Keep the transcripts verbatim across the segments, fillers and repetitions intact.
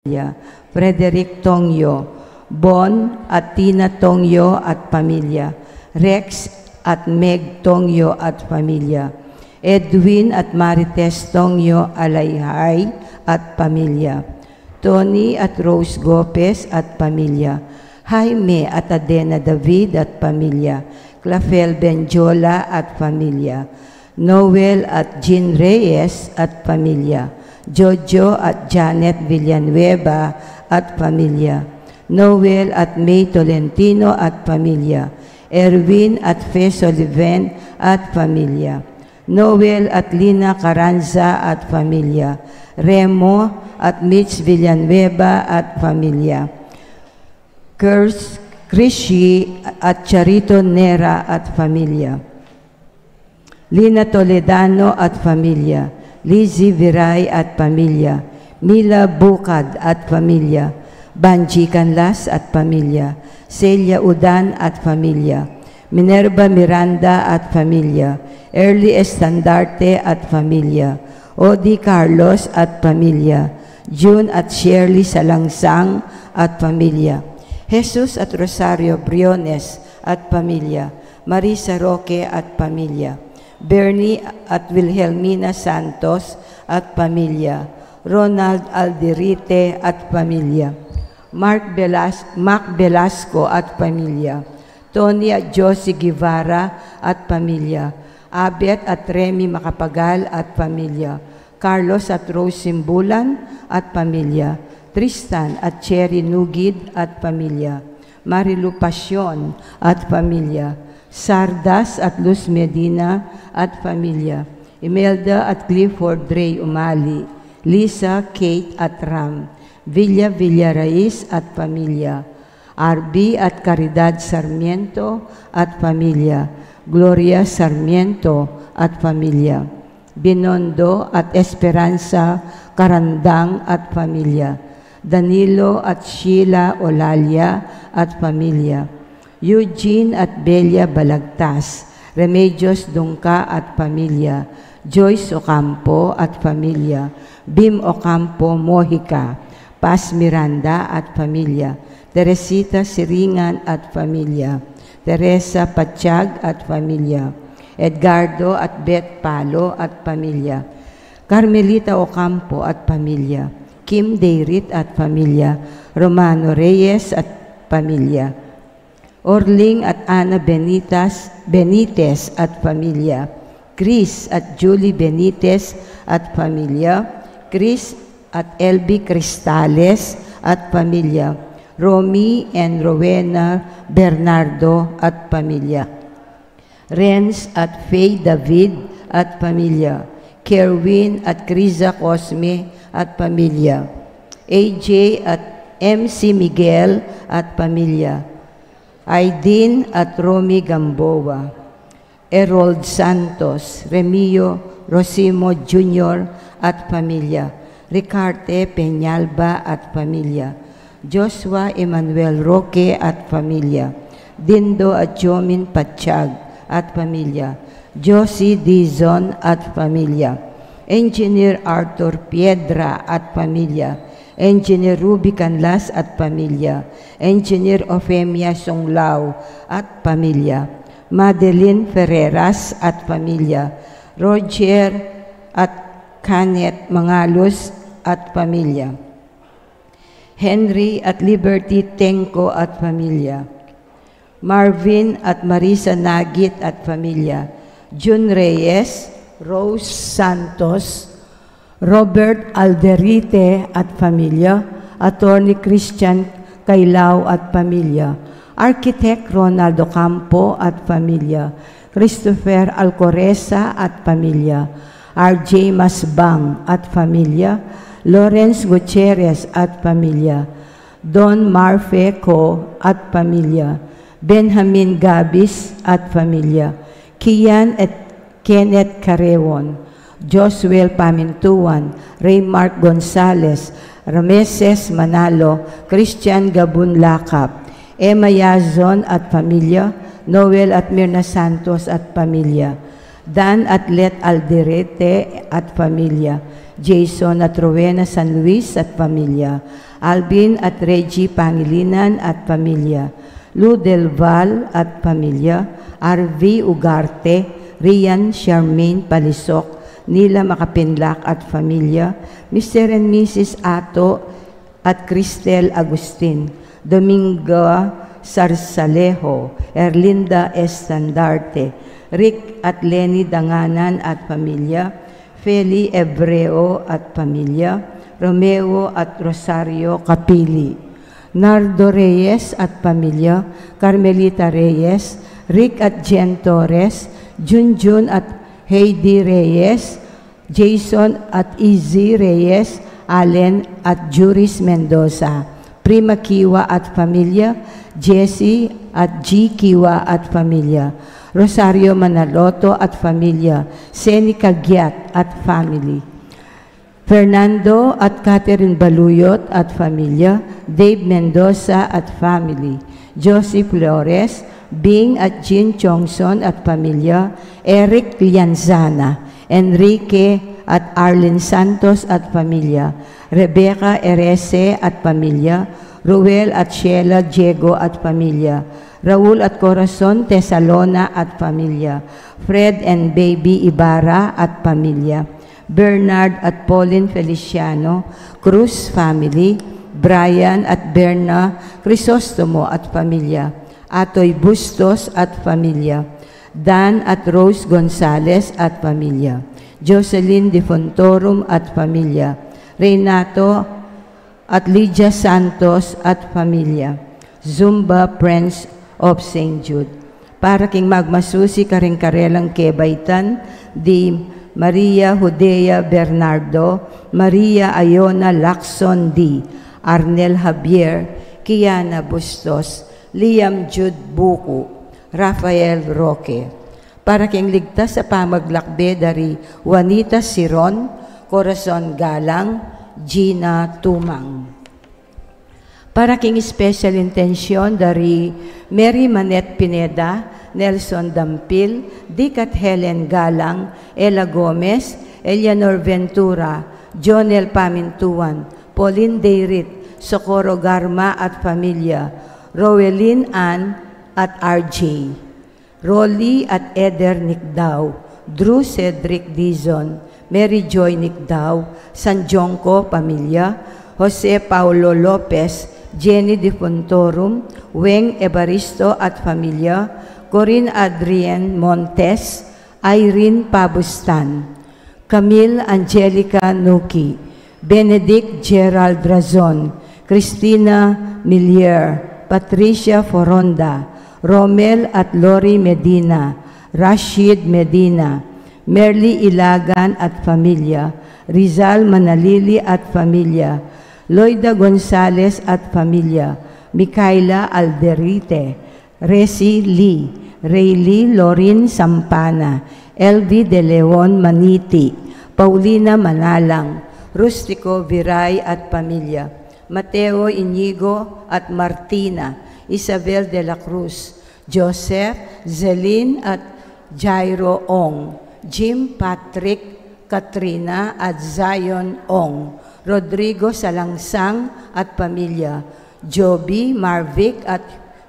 pamilya, Frederick Tongyo, Bon at Tina Tongyo at pamilya, Rex at Meg Tongyo at pamilya, Edwin at Marites Tongyo Alayhay at pamilya, Tony at Rose Gopez at pamilya, Jaime at Adena David at pamilya, Clafel Benjola at pamilya, Noel at Jean Reyes at pamilya, Jojo at Janet Villanueva at pamilya, Noel at May Tolentino at pamilya, Erwin at Fe Soliven at pamilya, Noel at Lina Carranza at pamilya, Remo at Mitch Villanueva at pamilya, Kers, Krishi at Charito Nera at pamilya, Lina Toledano at pamilya, Lizzie Viray at pamilya, Mila Bukad at pamilya, Banji Canlas at pamilya, Celia Udan at pamilya, Minerva Miranda at pamilya, Early Estandarte at pamilya, Odi Carlos at pamilya, June at Shirley Salangsang at pamilya, Jesus at Rosario Briones at pamilya, Marisa Roque at pamilya, Bernie at Wilhelmina Santos at pamilya, Ronald Alderite at pamilya, Mark Velas-, Mac Velasco at pamilya, Tony at Josie Guevara at pamilya, Abet at Remy Macapagal at pamilya, Carlos at Rose Simbulan at pamilya, Tristan at Cherry Nugid at pamilya, Marilu Pasion at pamilya, Sardas at Luz Medina at pamilya, Imelda at Clifford Ray Umali, Lisa, Kate at Ram, Villa Villarais at pamilya, Arby at Caridad Sarmiento at pamilya, Gloria Sarmiento at pamilya, Binondo at Esperanza Carandang at pamilya, Danilo at Sheila Olalia at pamilya, Eugene at Belia Balagtas, Remedios Dungca at pamilya, Joyce Ocampo at pamilya, Bim Ocampo Mojica, Paz Miranda at pamilya, Teresita Siringan at pamilya, Teresa Patiag at pamilya, Edgardo at Beth Palo at pamilya, Carmelita Ocampo at pamilya, Kim Deirit at pamilya, Romano Reyes at pamilya, Orling at Ana Benitas, Benitez at pamilya, Chris at Julie Benitez at pamilya, Chris at Elby Cristales at pamilya, Romy and Rowena Bernardo at pamilya, Renz at Faye David at pamilya, Kerwin at Criza Cosme at pamilya, A J at M C Miguel at pamilya, Aidin at Romy Gamboa, Erold Santos, Remio Rosimo Junior at pamilya, Ricarte Peñalba at pamilya, Joshua Emmanuel Roque at pamilya, Dindo at Jomin Patiag at pamilya, Josie Dizon at pamilya, Engineer Arthur Piedra at pamilya, Engineer Ruby Canlas at pamilya, Engineer Ofemia Sunglao at pamilya, Madeline Ferreras at pamilya, Roger at Kenneth Mangalos at pamilya, Henry at Liberty Tengco at pamilya, Marvin at Marisa Nagit at pamilya, Jun Reyes, Rose Santos, Robert Alderite at pamilya, Attorney Christian Kailao at pamilya, Architect Ronald Ocampo at pamilya, Christopher Alcoreza at pamilya, R J Masbang at pamilya, Lawrence Gutierrez at pamilya, Don Marfeco at pamilya, Benjamin Gabis at pamilya, Kian at Kenneth Carreon, Josuel Pamintuan, Raymark Gonzales, Rameses Manalo, Christian Gabun Lakap, Emma Yazon at pamilya, Noel at Mirna Santos at pamilya, Dan at Let Alderete at pamilya, Jason at Rowena San Luis at pamilya, Alvin at Reggie Pangilinan at pamilya, Lou Del Val at pamilya, R V Ugarte, Rian Charmaine Palisok, Nila Makapinlak at pamilya, Mister and Missus Ato at Cristel Agustin, Dominga Sarsalejo, Erlinda Estandarte, Rick at Lenny Danganan at pamilya, Feli Hebreo at pamilya, Romeo at Rosario Capili, Nardo Reyes at pamilya, Carmelita Reyes, Rick at Jen Torres, Junjun at Heidi Reyes, Jason at Izzy Reyes, Allen at Juris Mendoza, Prima Kiwa at pamilya, Jesse at G Kiwa at pamilya, Rosario Manaloto at pamilya, Seni Cagiat at family, Fernando at Catherine Baluyot at pamilya, Dave Mendoza at family, Josie Flores, Bing at Jean Chongson at pamilya, Eric Lianzana, Enrique at Arlene Santos at pamilya, Rebecca Erese at pamilya, Ruel at Sheila Diego at pamilya, Raul at Corazon Tesalona at pamilya, Fred and Baby Ibarra at pamilya, Bernard at Pauline Feliciano, Cruz family, Brian at Berna Crisostomo at pamilya, Atoy Bustos at pamilya, Dan at Rose Gonzalez at pamilya, Jocelyn Defuntorum at pamilya, Renato at Lydia Santos at pamilya, Zumba Friends of Saint Jude. Para king magmasusi karing karelang kebaitan, di Maria Judea Bernardo, Maria Ayona Lacson D, Arnel Javier, Kiana Bustos, Liam Jude Buku, Rafael Roque. Para king ligtas a pamaglakbe dari Juanita Siron, Corazon Galang, Gina Tumang. Para king special intensyon dari Mary Manette Pineda, Nelson Dampil, Dick at Helen Galang, Ella Gomez, Eleanor Ventura, Jonel Pamintuan, Pauline Deirit, Socorro Garma at pamilya, Roelyn Ann at R J. Rolly at Eder Nicdao, Drew Cedric Dizon, Mary Joy Nicdao, San Jonco pamilya, Jose Paulo Lopez, Jenny Defuntorum, Weng Evaristo at pamilya, Corinne Adrian Montes, Irene Pabustan, Camille Angelica Nuki, Benedict Gerald Razon, Christina Milier, Patricia Foronda, Romel at Lori Medina, Rashid Medina, Merly Ilagan at pamilya, Rizal Manalili at pamilya, Loida Gonzalez at pamilya, Micaela Alderite, Resi Lee, Raylee Lorin Sampana, Elvie De Leon Maniti, Paulina Manalang, Rustico Viray at pamilya, Mateo Inigo at Martina, Isabel de la Cruz, Joseph, Zelin at Jairo Ong, Jim Patrick, Katrina at Zion Ong, Rodrigo Salangsang at pamilya, Joby, Marvic at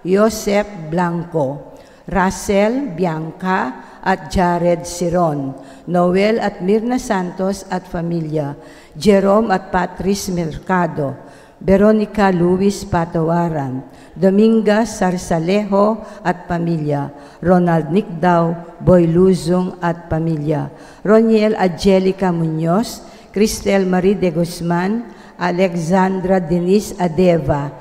Joseph Blanco, Russell, Bianca at Jared Siron, Noel at Mirna Santos at pamilya, Jerome at Patrice Mercado, Veronica Luis Patawaran, Dominga Sarsalejo at pamilya, Ronald Nicdao, Boy Luzung at pamilya, Roniel Angelica Muñoz, Cristel Marie de Guzman, Alexandra Denise Adeva,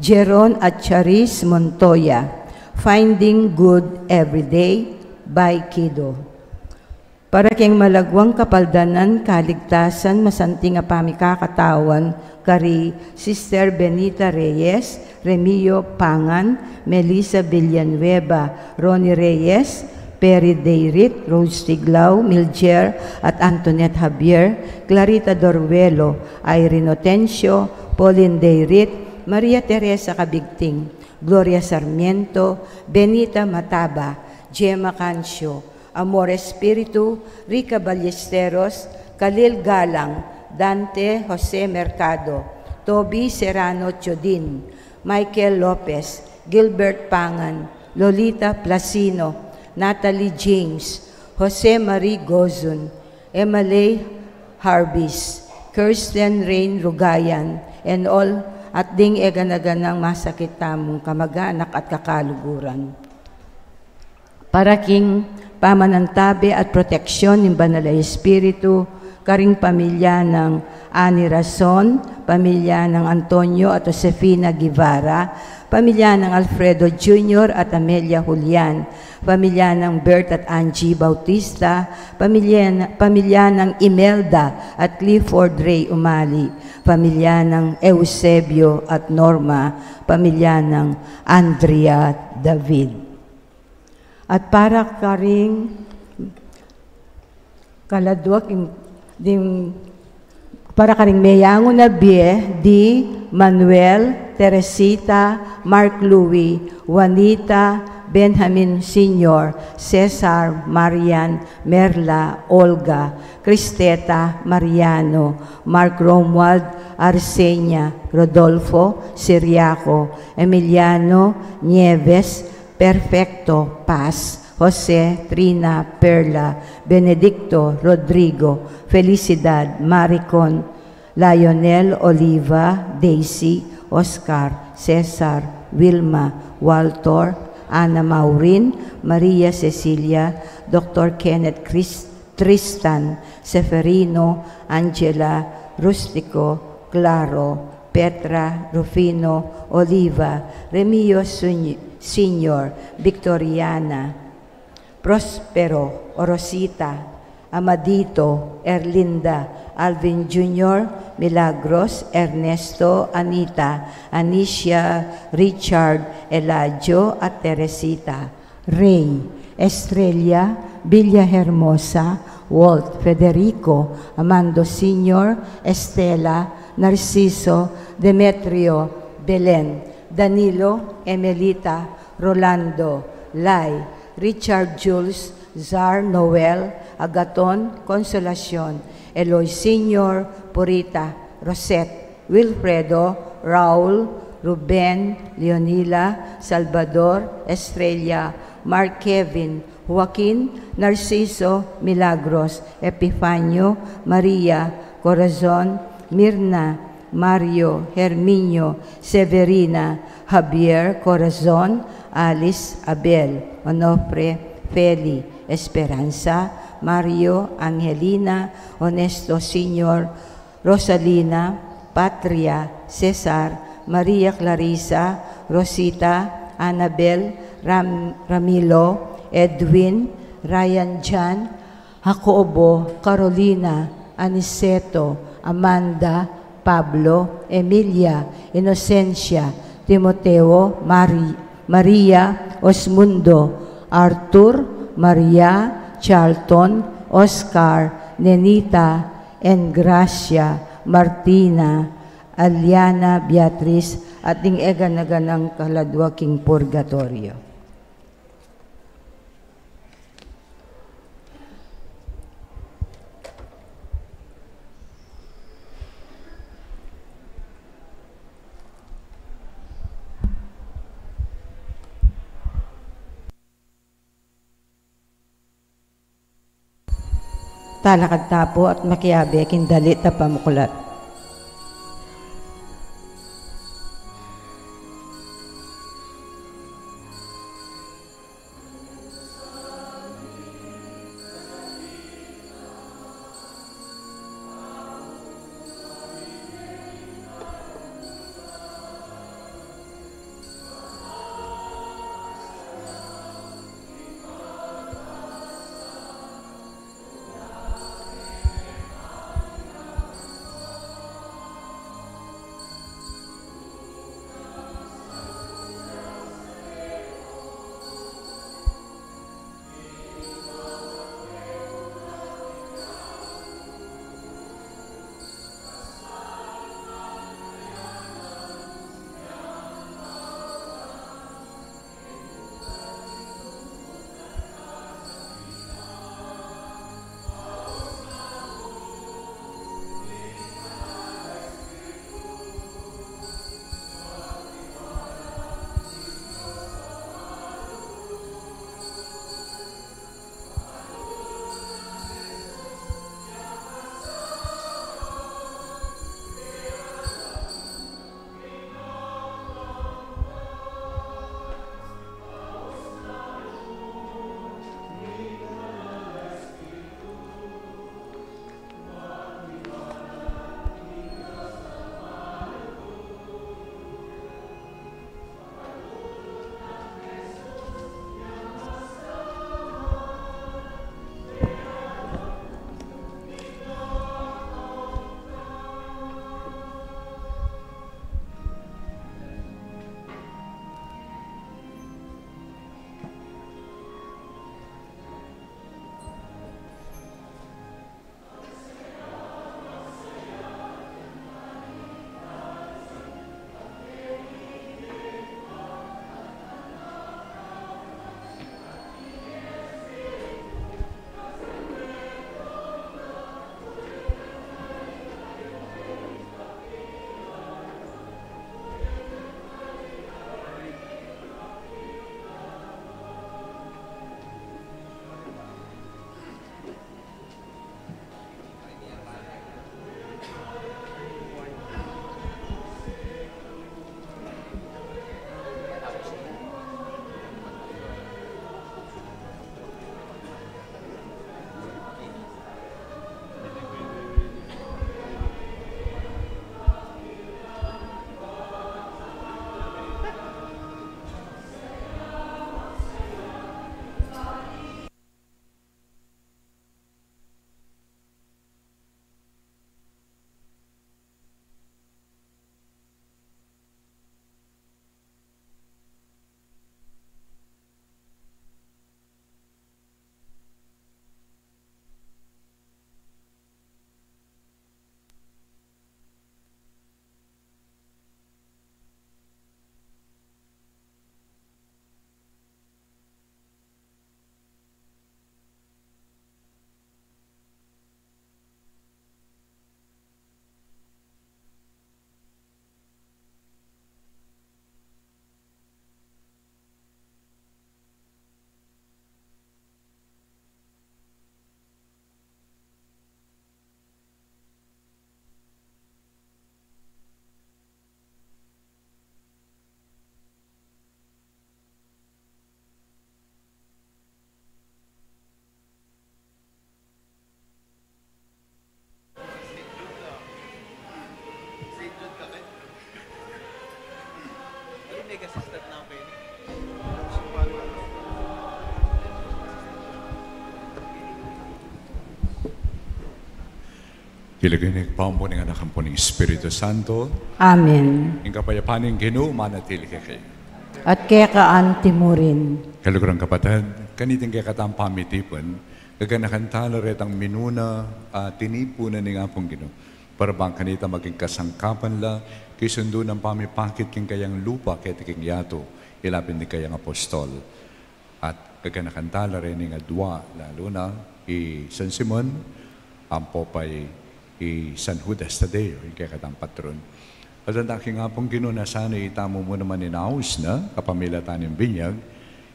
Jeron at Charis Montoya. Finding Good Every Day by Kido. Para king malagwang kapaldanan, kaligtasan, masanting a pamikakatawan, kari Sister Benita Reyes, Remio Pangan, Melissa Villanueva, Ronnie Reyes, Perry Deirit, Rose Tiglao, Miljer at Antoinette Javier, Clarita Doruelo, Irene Otencio, Pauline Deirit, Maria Teresa Cabigting, Gloria Sarmiento, Benita Mataba, Gemma Cancio, Amor Espiritu, Rica Ballesteros, Khalil Galang, Dante Jose Mercado, Toby Serrano Chodin, Michael Lopez, Gilbert Pangan, Lolita Plasino, Natalie James, Jose Marie Gozun, Emily Harbis, Kirsten Rain Rugayan, and all at ding eganaganang masakit tamung kamag-anak at kakaluguran. Para king pamanantabe at proteksyon ning Banal a Espiritu, karing pamilya nang Annie Rason, pamilya nang Antonio at Josefina Guevara, pamilya nang Alfredo Junior at Amelia Julian, pamilya nang Bert at Angie Bautista, pamilya, pamilya nang Imelda at Clifford Ray Umali, pamilya nang Eusebio at Norma, pamilya nang Andrea David. At para karing kaladwa king, ding, para karing meyangu na bie, di Manuel, Teresita, Mark Louis, Juanita, Benjamin Senior, Cesar, Marian, Merla, Olga, Cristeta, Mariano, Mark Romuald, Arsenia, Rodolfo, Siriaco, Emiliano, Nieves, Perfecto, Paz, Jose, Trina, Perla, Benedicto, Rodrigo, Felicidad, Maricon, Lionel, Oliva, Daisy, Oscar, Cesar, Wilma, Walter, Ana Maureen, Maria Cecilia, Doctor Kenneth Chris, Tristan, Seferino, Angela, Rustico, Claro, Petra, Rufino, Oliva, Remio Suny-, Senior, Victoriana, Prospero, Orosita, Amadito, Erlinda, Alvin Junior, Milagros, Ernesto, Anita, Anicia, Richard, Eladio, at Teresita. Rey, Estrella, Villahermosa, Walt, Federico, Amando Senior, Estela, Narciso, Demetrio, Belen, Danilo, Emelita, Rolando, Lai, Richard Jules, Zar, Noel, Agaton, Consolacion, Eloy Senior, Purita, Rosette, Wilfredo, Raul, Ruben, Leonila, Salvador, Estrella, Mark Kevin, Joaquin, Narciso, Milagros, Epifanio, Maria, Corazon, Mirna, Mario, Herminio, Severina, Javier, Corazon, Alice, Abel, Onofre, Feli, Esperanza, Mario, Angelina, Honesto Senior, Rosalina, Patria, Cesar, Maria Clarissa, Rosita, Annabel, Ram-, Ramilo, Edwin, Ryan Jan, Jacobo, Carolina, Aniceto, Amanda, Pablo, Emilia, Inocencia, Timoteo, Mari-, Maria, Osmundo, Arthur, Maria, Charlton, Oscar, Nenita, Engracia, Martina, Aliana, Beatriz, at ding eganaganang kaladwa king purgatorio. Talakad ta pu at makiabe king dalit a pamuklat. King lagyu ning Ibpa, ampo ning Anak, ampo ning Espiritu Santo. Amen. Ing kapayapan ning Ginu manatili kekayu. At keka anti mu rin. Kaluguran, kapatad, kaniting kekatang pamitipun, gaganakan tala retang minuna a tinipunan ning Apung Ginu, para bang kanita maging kasangkapan la, kisundu nang pamipakit king kayang lupa keti king yatu, ilapit ning kayang apostol. At gaganakan tala reni ring adua, lalu na i San Simon, ampo pa i San Judas Tadeo, ing kekatang patron. At ing daking Apung Ginu na sana itamu mu naman inaus na kapamilatan ning binyag,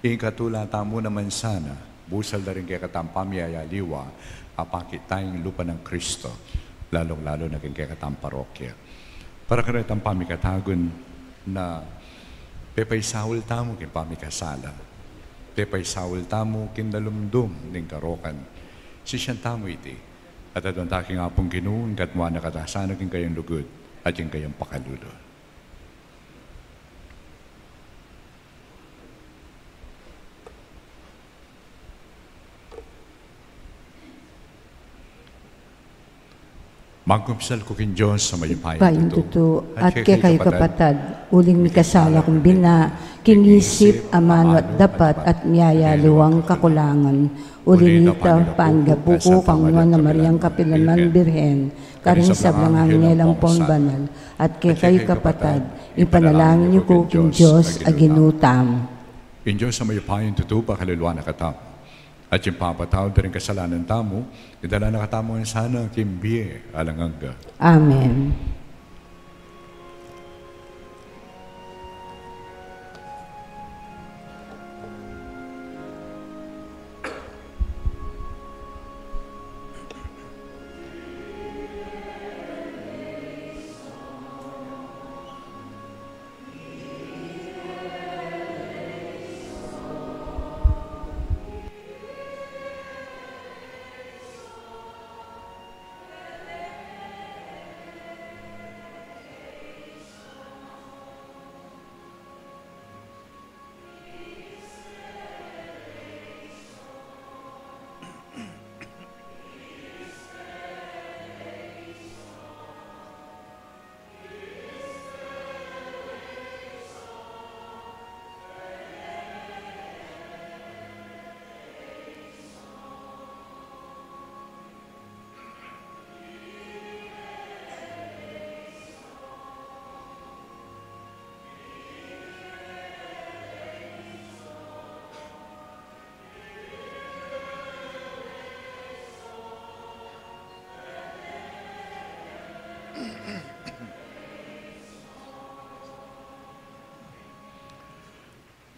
ing katula tamu naman sana, busal da ring kekatang pamiyayaliwa, apakit taya ing lupa nang Kristo, lalung-lalu na king kekatang parokya. Para karetang pamikatagun na pepaisaul tamu king pamikasala, pepaisaul tamu king nalumdum ning karokan. Sisian tamu iti, at aduan ta king Apung Ginu, ing katmuan na kata sana king kayang lugud at king kayang pakalulu. Magkumsal ku king Dios a mayupayang tutu, at kekayu kapatad, uling mikasala kung bina, king isip, amanu at dapat, at miyayaliwang kakulangan. Uli na nita, panyawad ku kang Nuan a Mariang kapilanman Birhen, karing sablang anghel ampon banal, at kekayu kapatad, ipanalangin yu ku king Dios a Ginu tamu. Ing Dios a mayupayang tutu pakaluluan na katamu. At ing pamapatawad da ring kasalanan tamu, idala na katamu ngan sana king bie alang angga. Amen.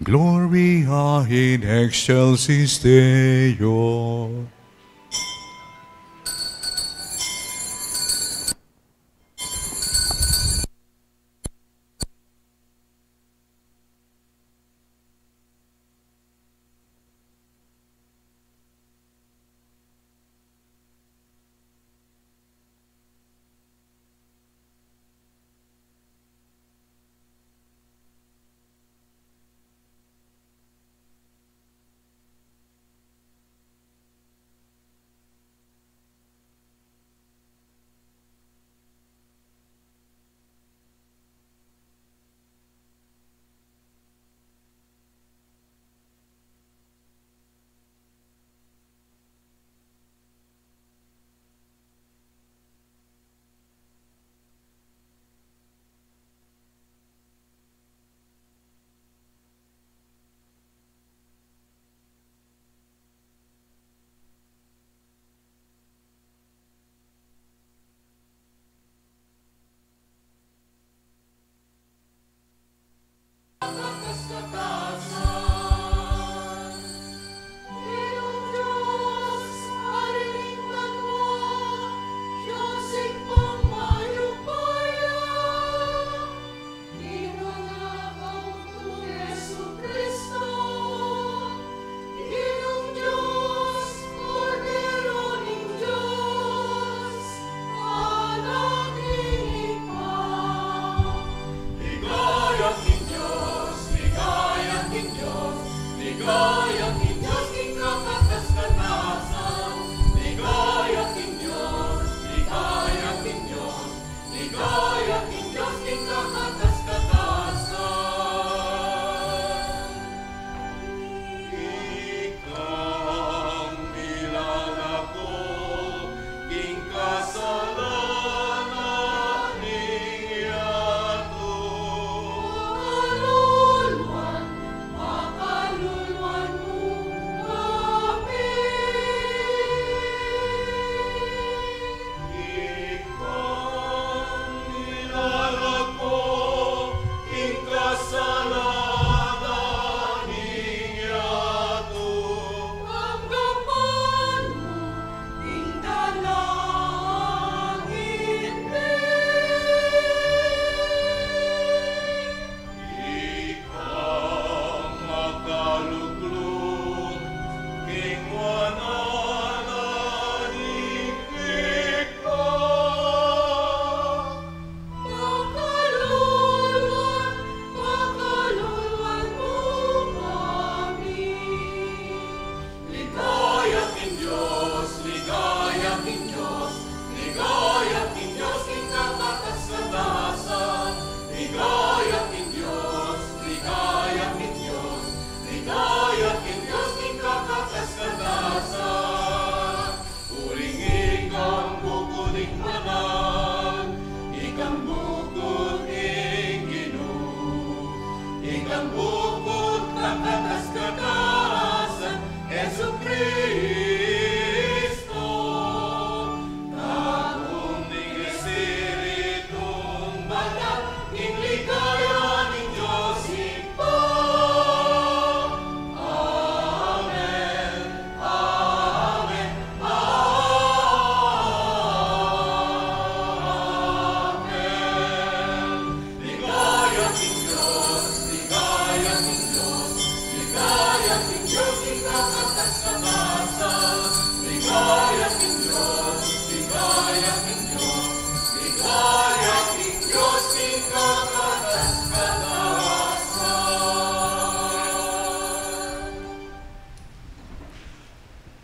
Gloria in excelsis Deo.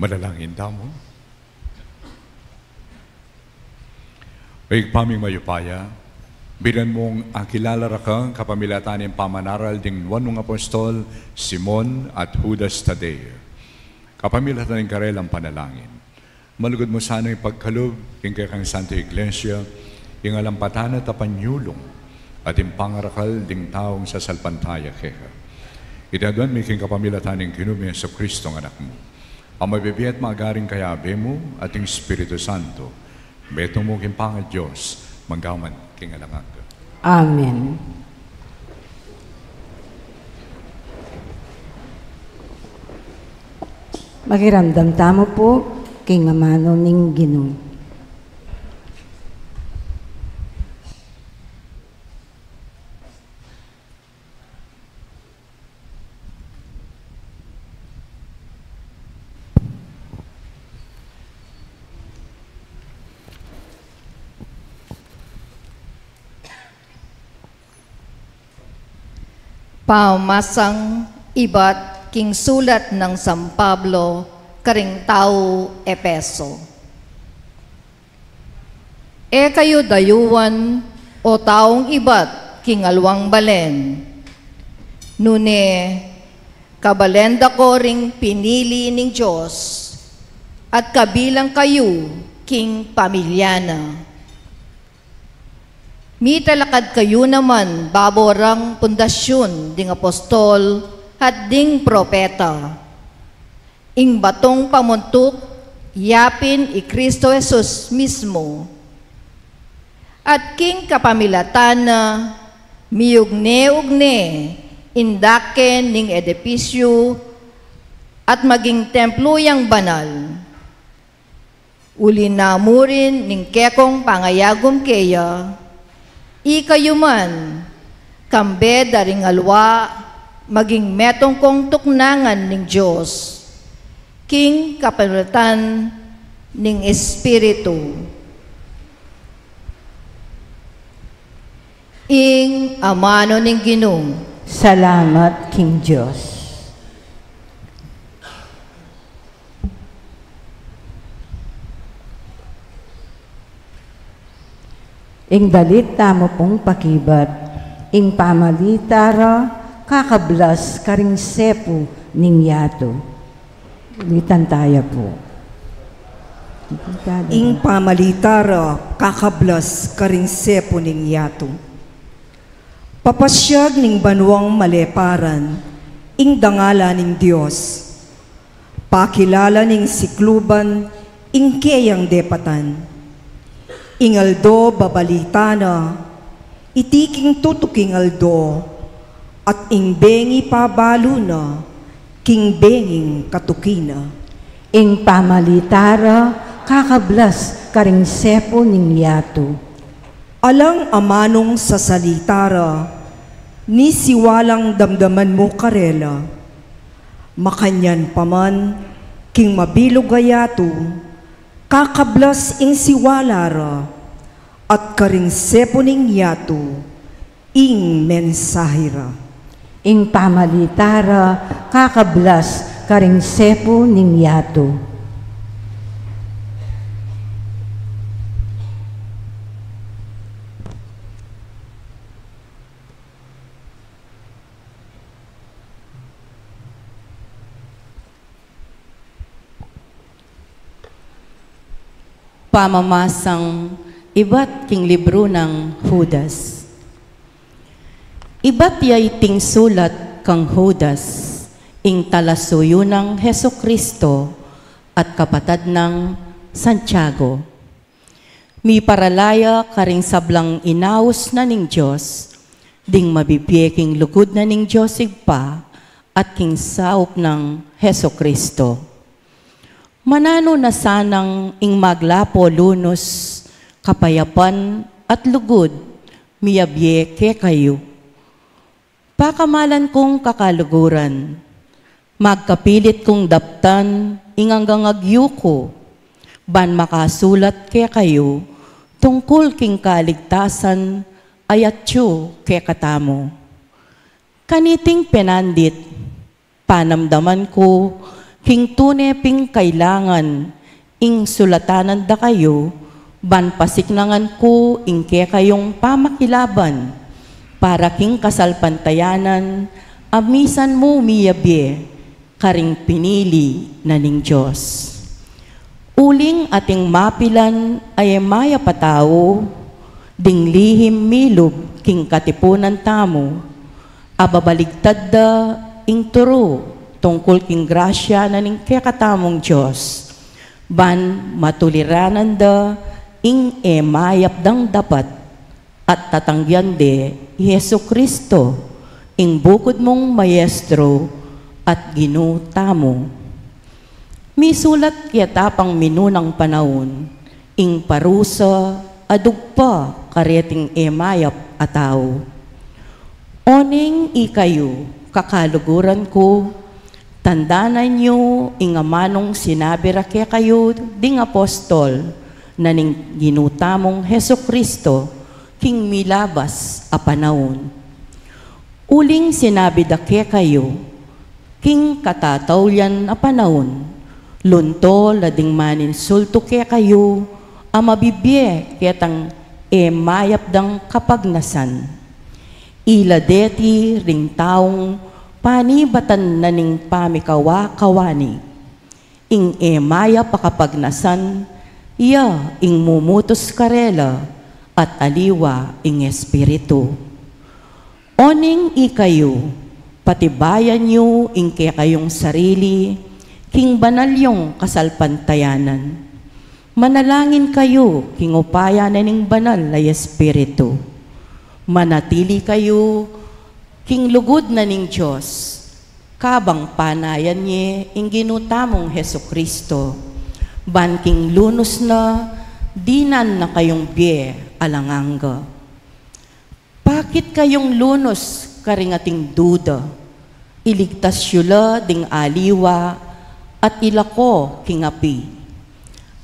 Manalangin tamu. O Ibpa ming mayupaya, bilang mung akilala ra ka kapamilatan ning pamanaral ding nuan mung apostol, Simon at Judas Tadeo. Kapamilatan ning karelang panalangin, malugud mu sana ipagkalub king kekang Santa Iglesia ing alampatan at apanyulung at ing pangarakal ding taung sasalpantaya keka. Iti aduan mi king kapamilatan ning Ginu ming Jesucristo a Anak mu, a mabibie at magari king kayabe mu at ing Espiritu Santo, metung mu king pangaDios, mangga man king alang angga. Amen. Makiramdam tamu pu king amanu ning Ginu. Pamamasang ibat king sulat nang San Pablo karing taung Efeso. E kayu dayuan, o taung ibat king aliwang balen, nune kabalen da ko ring pinili ning Dios, at kabilang kayu king pamilya na. Mitalakad kayu naman babo rang pundasyun ding apostol at ding propeta. Ing batung pamuntuk, yapin i Kristo Jesus mismu. At king kapamilatan na, miugne-ugne ing dake ning edepisyu at maging templo yang banal. Uli na mu rin ning kekong pangayagum keya, ikayu man, kambe da ring aliwa, maging metung kong tuknangan ning Dios, king kapamilatan ning Espiritu. Ing amanu ning Ginu. Salamat king Dios. Ing dalit tamu pung pakibat, ing pamalita ra kakablas karing sepu ning yatu. Ulitan taya pu. Ing pamalita ra kakablas karing sepu ning yatu. Papasyag ning banuang maleparan ing dangalan ning Dios. Pakilala ning sikluban ing keyang depatan. Ing aldo babalita na, iti king tutuking aldo, at ing bengi pabalu na, king benging katuki na. Ing pamalita ra kakablas karing sepu ning yatu. Alang amanung sasalita ra, ni siwalang damdaman mu karela. Makanyan pa man, king mabilug a yatu, kakablas ing siwala ra, at karing sepu ning yatu, ing mensahe ra. Ing pamalita ra kakablas karing sepu ning yatu. Pamamasang ibat king libru nang Judas. Ibat ya iting sulat kang Judas, ing talasuyu nang Jesucristo at kapatad nang Santiago. Miparala ya karing sablang inaus na ning Dios, ding mabibie king lugud na ning Dios Ibpa at king saup nang Jesucristo. Mananu na sanang ing maglapo lunus, kapayapan at lugud, miyabie kekayu. Pakamalan kung kakaluguran, magkapilit kung daptan ing anggang agyu ku, ban makasulat kekayu tungkul king kaligtasan a atyu kekatamu. Kaniting penandit, panamdaman ku King tune pin kailangan, ing sulatan da kayu, ban pasiknangan ku ing kekayung pamakilaban, para king kasalpantayanan, a misan mu miyabie, karing pinili na ning Dios. Uling ating mapilan a e mayap a tau, ding lihim milub king katipunan tamu, a babaligtad da ing turu tungkul king grasya na ning kekatamung Dios, ban matuliranan da ing e mayap dang dapat, at tatanggian de i Jesucristo, ing bukud mung Maestro at Ginu tamu. Misulat keta pang minunang panaun, ing parusa a dugpa kareting e mayap a tau. Oneng ikayu, kakaluguran ku, tandanan yu ing amanung sinabi ra kekayu ding apostol na ning Ginu tamung Jesucristo king milabas a panaun. Uling sinabi da kekayu, king katataulian a panaun, lunto la ding maninsultu kekayu a mabibie ketang e mayap dang kapagnasan. Ila deti ring taung panibatan na ning pamikawa-kawani. Ing e mayap a kapagnasan, iya ing mumutus karela at aliwa ing Espiritu. Oneng ikayu, patibayan yu ing kekayung sarili king banal yung kasalpantayanan. Manalangin kayu king upaya na ning Banal a Espiritu. Manatili kayu king lugud na ning Dios, kabang panayan ye ing Ginu tamung Jesucristo, ban king lunus na dinan na kayung bie alang angga. Pakit kayung lunus karing ating duda, iligtas yu la ding aliwa at ilako king api.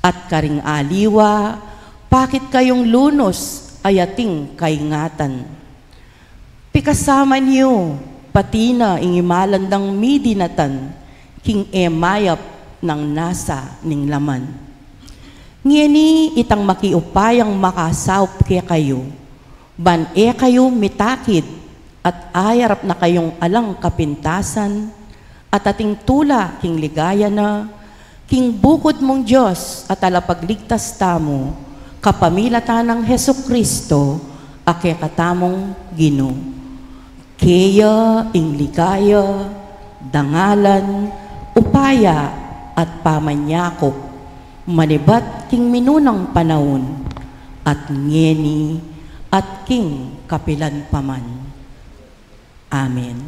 At karing aliwa, pakit kayung lunus a ating kaingatan. Pikasaman yu pati na ing imalan dang midinatan king e mayap nang nasa ning laman. Ngeni itang makiupayang makasaup kekayu, ban e kayu mitakid at ayarap na kayung alang kapintasan, at ating tula king ligaya na, king bukud mung Dios a Talapagligtas tamu, kapamilatan nang Jesucristo a kekatamung Ginu. Keya ing ligaya, dangalan, upaya, at pamanyakup, manibat king minunang panaun, at ngeni, at king kapilan pa man. Amen.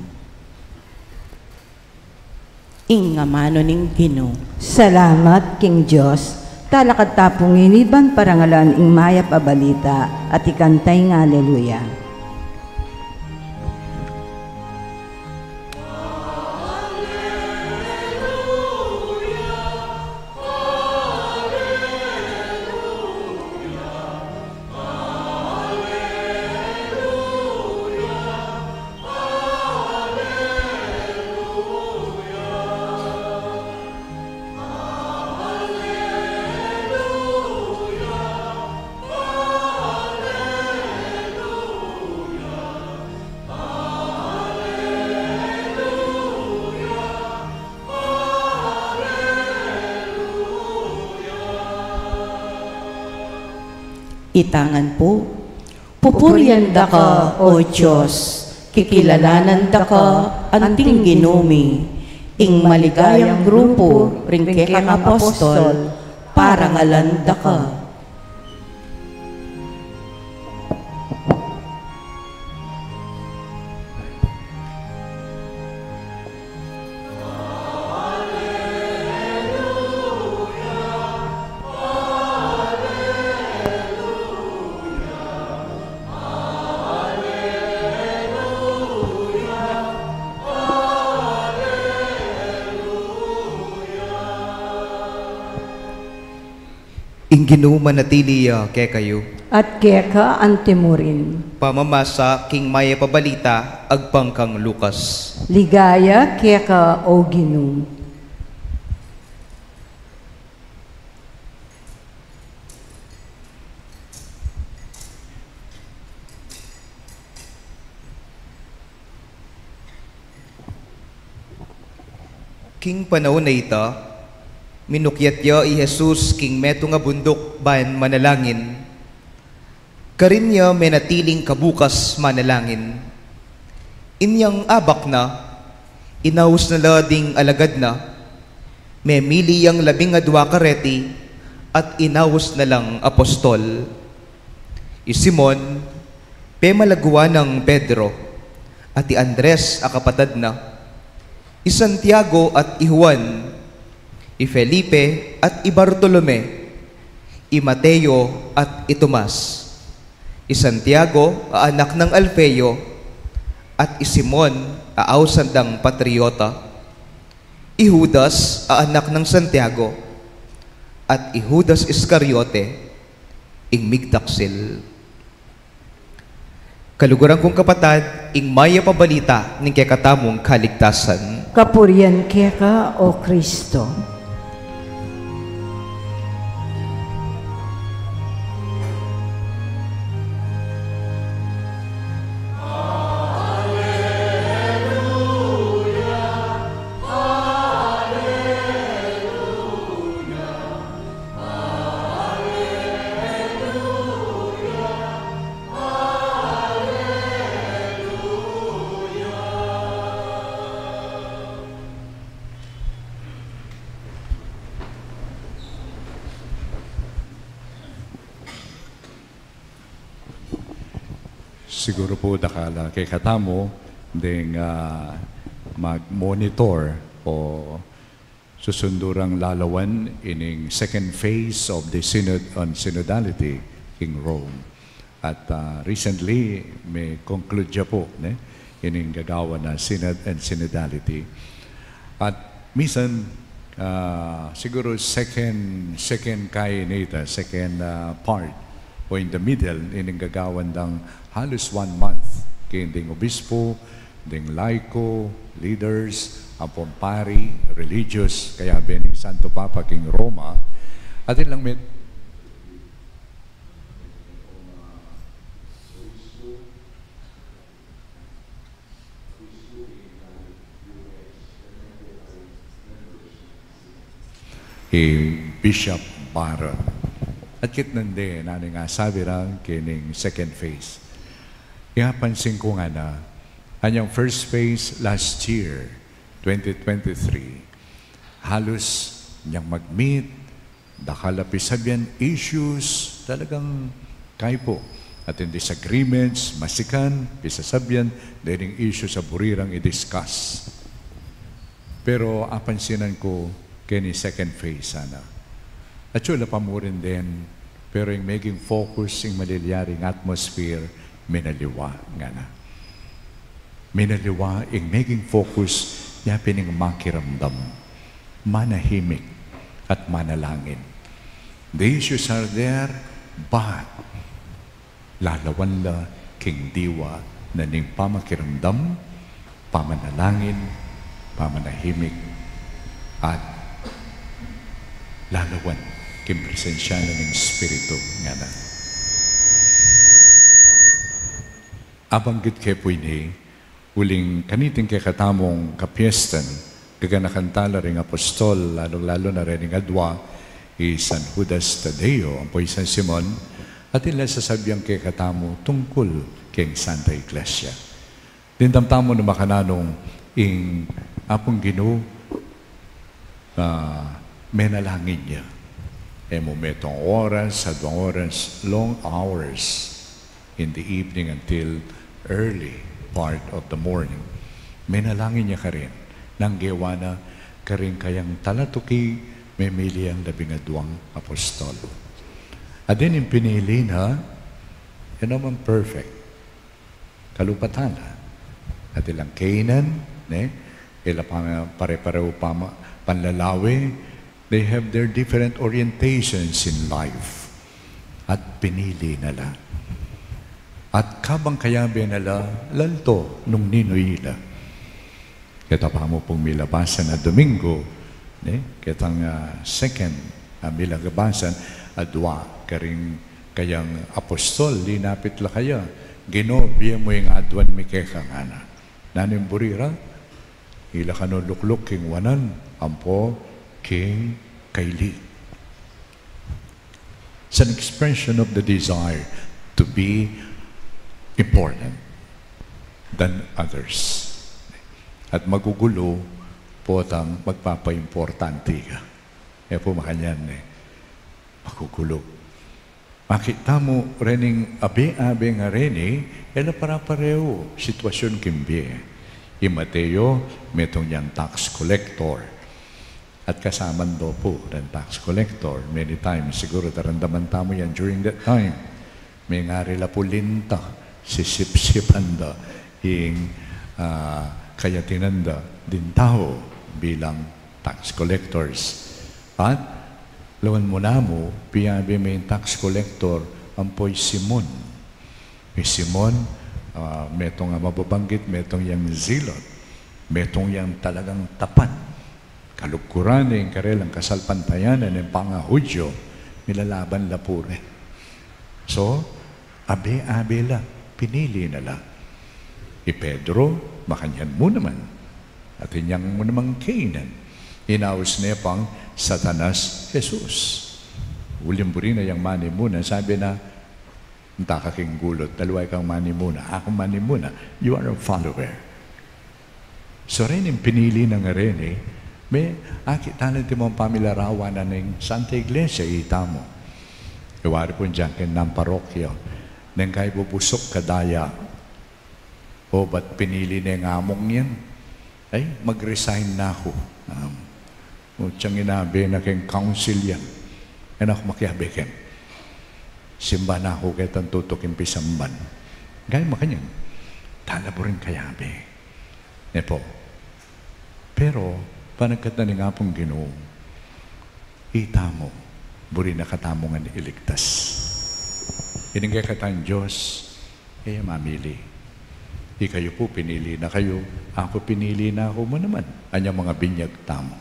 Ing amanu ning Ginu. Salamat king Dios. Talakad ta pu ngeni ban parangalan ing mayap a balita at ikanta ing Aleluya. Itangan pu. Pupurian da ka, O Dios, kikilalanan da ka, anting Ginu mi, ing maligayang grupu ring kekang apostol, parangalan da ka. Ing Ginu manatili ya kekayu. At keka antimurin. Pamamasa king mayap a balita agpang kang Lucas. Ligaya keka, O Ginu. King panaun a ita, minukyat ya i Jesus king metung a bunduk ban manalangin. Karin ya menatiling kabukas manalangin. Inyang abak na, inaus na la ding alagad na, memili yang labing adua kareti, at inaus na lang apostol. I Simon, pemalaguan nang Pedro, at i Andres a kapatad na, i Santiago at i Juan, i Felipe at i Bartolome, i Mateo at i Tomas, i Santiago a anak nang Alfeo, at i Simon a ausan dang Patriota, i Judas a anak nang Santiago, at i Judas Iscariote, ing migtaksil. Kaluguran kung kapatad, ing mayap a balita ning kekatamung kaligtasan. Kapurian keka, O Kristo. Siguru pu dakal a kekatamu ding, ah, mag-monitor o susundu rang lalawan ining second phase of the Synod on Synodality king Rome. At, ah, recently, me-conclude ya pu, ne, ining gagawan a Synod and Synodality. At minsan, ah, siguru second, second kayi nita, second, ah, part, o in the middle, ining gagawan dang halus one month, king ding obispo, ding laiko, leaders, ampong pari, religious, kayabe ning Santo Papa king Roma, atin lang met i Bishop Barron. At kitnan de, nanu ing asabi ra kening second phase. Ing apansin ku ngana, anyang first phase last year, twenty twenty-three, halus nyang mag-meet, dakal a pisabyan issues, talagang kaipu. Atin disagreements, masikan, pisasabyan, dening issues a buri rang i-discuss. Pero apansinan ku keni second phase sana. Atyu la pa murin den, pero ing meging focus, ing malilyaring atmosphere, minaliwa ngana. Minaliwa ing meging focus, yapin ing makiramdam, manahimik, at manalangin. The issues are there, but lalawan la king diwa na ning pamakiramdam, pamanalangin, pamanahimik, at lalawan king presensya na ning Espiritu ngana. Abanggit ke pu ini, uling kaniting kekatamung kapiestan, gaganakan tala ring apostol, lalung-lalu na rening adwa i San Judas Tadeo, ampo i San Simon, atin la sasabian kekatamu tungkul keng Santa Iglesia. Dimdam tamu nu makananu ing Apung Ginu, ah, menalangin ya. E mu metung oras, aduang oras, long hours in the evening until early part of the morning. Menalangin ya karin, nang gewa na karing kayang talatuki, memili yang labing aduang apostol. At then, ing pinili na, e naman perfect. Kalupa tala. Atin lang kainan, ne? E la pa pare-parehu pama-, panlalawe. They have their different orientations in life. At pinili na la. At kabang kayabe na la, lalto nung ninu ila. Keta pa mu pung milabasan a Domingo, ne? Ketang, ah, second, ah, milabasan, adwa karing kayang apostol, linapit la kaya, Ginu, bie mu ing aduan mi keka ngana. Nanu ing buri ra? Ila kanu lukluk king wanan, ampo king kaili. It's an expression of the desire to be important than others. At magugulu potang magpapaimportante ka. E pu makanyan e. Magugulu. Makita mu rening abe-abe a reni, e la pare-parehu sitwasyun king bie. I Mateo, metung yang tax collector. At kasaman da pu reng tax collector, many times, siguru daramdaman tamu yan during that time. Mengari la pu linta, sisip-sipan da ing, ah, kayatinan da ding tau bilang tax collectors. At lawen mu namu, piyabe me ing tax collector ampo i Simon. I Simon, ah, metung a mababanggit, metung yang zealot, metung yang talagang tapat. Kaluguran ne ing karelang kasalpantayanan, ing pangahudyu, milalaban la pu re. So, abe-abe la, pinili na la. I Pedro, makanyan mu naman. At inyang mu namang Canan. Inaus ne pang Satanas Jesus. Uling buri na yang manimuna, sabi na, "Nta ka king gulut, daliwa kang manimuna, aku manimuna, you are a follower." So, rening pinili na nga reni, me, akit tamu antimong pamilarawan na ning Santa Iglesia, itamu. Iwari pung diang king parokya, neng kaibubusuk ka daya, o ba't pinili ne ing among yan? Ay, mag-resign na aku. Um, o, tiang inabe na keng council yan. E na aku makiabe keng simba na aku ketang tutuking pisamban. Gaya makanyan, tala buring kayabe. Ne pu. Pero, panagkat na ning Apung Ginu, itamu, buri na katamu ngan iligtas. Ining kekatang Dios, e ya mamili. Ikayu pu, pinili na kayu, aku, pinili na ku mu naman. Anyang mga binyag tamu,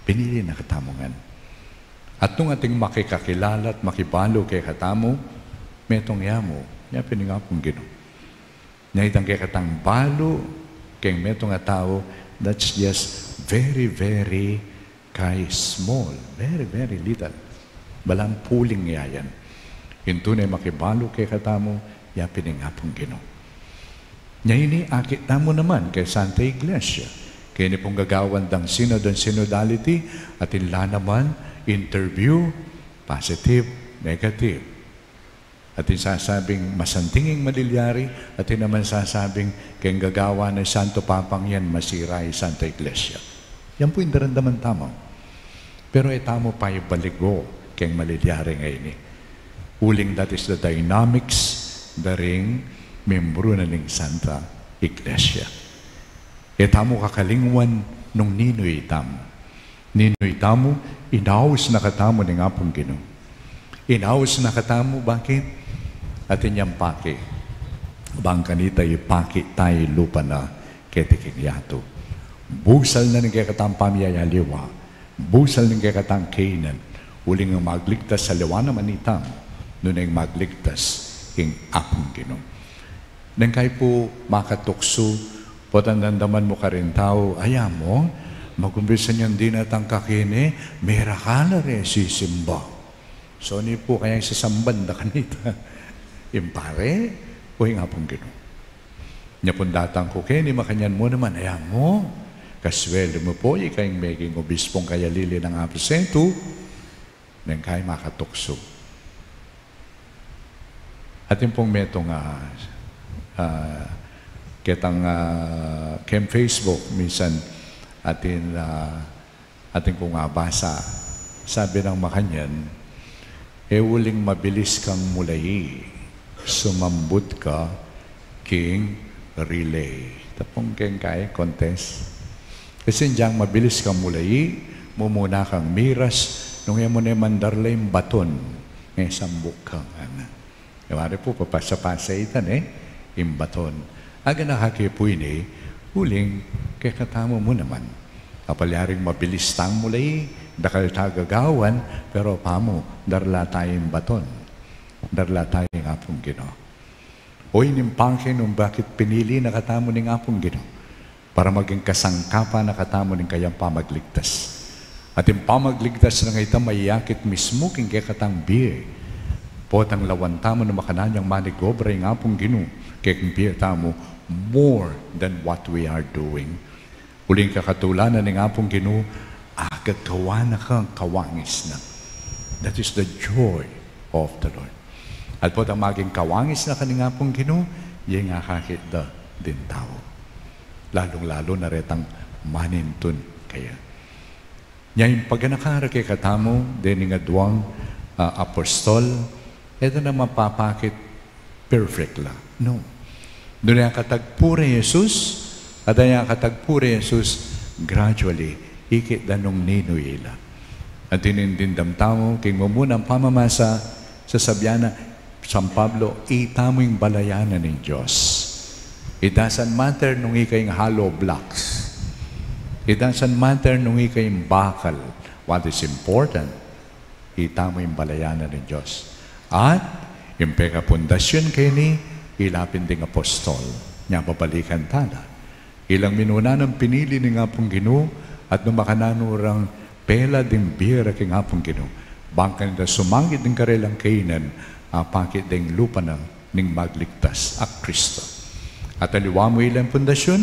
pinili na katamu ngan. At nung ating makikakilala at makibalu kekatamu, metung ya mu, ya pin ing Apung Ginu. Nya itang kekatang balu keng metung a tau, that's just very, very kay small, very, very little. Balang puling ya yan. Ing tune makibalu kekatamu, ya pin ing Apung Ginu. Nya ini akit tamu naman keng Santa Iglesia, keni pung gagawan dang synod and synodality, atin la naman interview, positive, negative. Atin sasabing masanting ing malilyari, atin naman sasabing keng gagawan ning Santo Papang yan, masira ing Santa Iglesia. Yan pu ing daramdaman tamu. Pero e tamu paibaligo keng malilyari ngeni. Uling that is the dynamics da ring membru na ning Santa Iglesia. E tamu kakalingwan nung ninu itamu. Ninu itamu, inaus na katamu ning Apung Ginu. Inaus na katamu, bakit? Atin yang pake. Bang kanita ipake taya ing lupa na keti king yatu. Busal na ning kekatang pamiyayaliwa. Busal ning kekatang Canan. Uling magligtas aliwa naman itamu, nune magligtas ing Apung Ginu. Neng kayi pu makatuksu, potang damdaman mu karing tau, aya mu, mag-umpisa yang dinatang ka keni, mera ka la re sisimba. So, ni pu kayang sasamban da kanita? Ing pare o ing Apung Ginu? Nya pung datang ku keni, makanyan mu naman, aya mu, kasweldu mu pu, ika ing meging obispung kayalili nang aposento, neng kayi makatuksu. Atin pung metung a, ah, ketang, ah, keng Facebook, minsan atin, ah, atin kung abasa, sabi nang makanyan, e uling mabilis kang mulai, sumambut ka king relay. Tapung keng kayi contest. Kasi dyang mabilis kang mulai, mumuna kang miras, nung e mu ne mandarla ing baton, e sambut ka, ngana. Yari pu, papasa-pasa ita ne, ing baton. Aga na kake pu ini, uling kekatamu mu naman. Apalyaring mabilis tang mulai, dakal ta gagawan, pero pamu, darla ta ing baton. Darla ta ing Apung Ginu. O ini ing pake nung bakit pinili na katamu ning Apung Ginu. para maging kasangkapan na katamu ning kayang pamagligtas. At ing pamagligtas nang ita mayakit mismu king kekatang bie. Potang lawan tamu na makanyan yang manigobra ing Apung Ginu keng bie tamu more than what we are doing. Uling kakatulan na ning Apung Ginu, agagawan na kang kawangis na. That is the joy of the Lord. At potang maging kawangis na ka ning Apung Ginu, ing akakit da ding tau. Lalung-lalu na retang manintun kaya. Nya ing paganaka ra kekatamu dening aduang, ah, apostol, e da na mapapakit perfect la. No. Nune akatagpu re Jesus, at ing akatagpu re Jesus, gradually, ikit da nung ninu ila. At ing dimdam tamu king mumunang pamamasa, sasabian na, San Pablo, itamu ing balayan na ning Dios. It doesn't matter nung ika ing hollow blocks. It doesn't matter nung ika ing bakal. What is important, itamu ing balayan na ning Dios. At ing pekapundasyon keni, ila pin ding apostol. Nya babalikan ta la. Ilang minuna nang pinili ning Apung Ginu, at nung makananu rang pela ding bie ra king Apung Ginu, bang kanita sumangit ding karelang kainan, apakit ding lupa na ning magligtas a Kristo. At aliwa mu ilang pundasyon,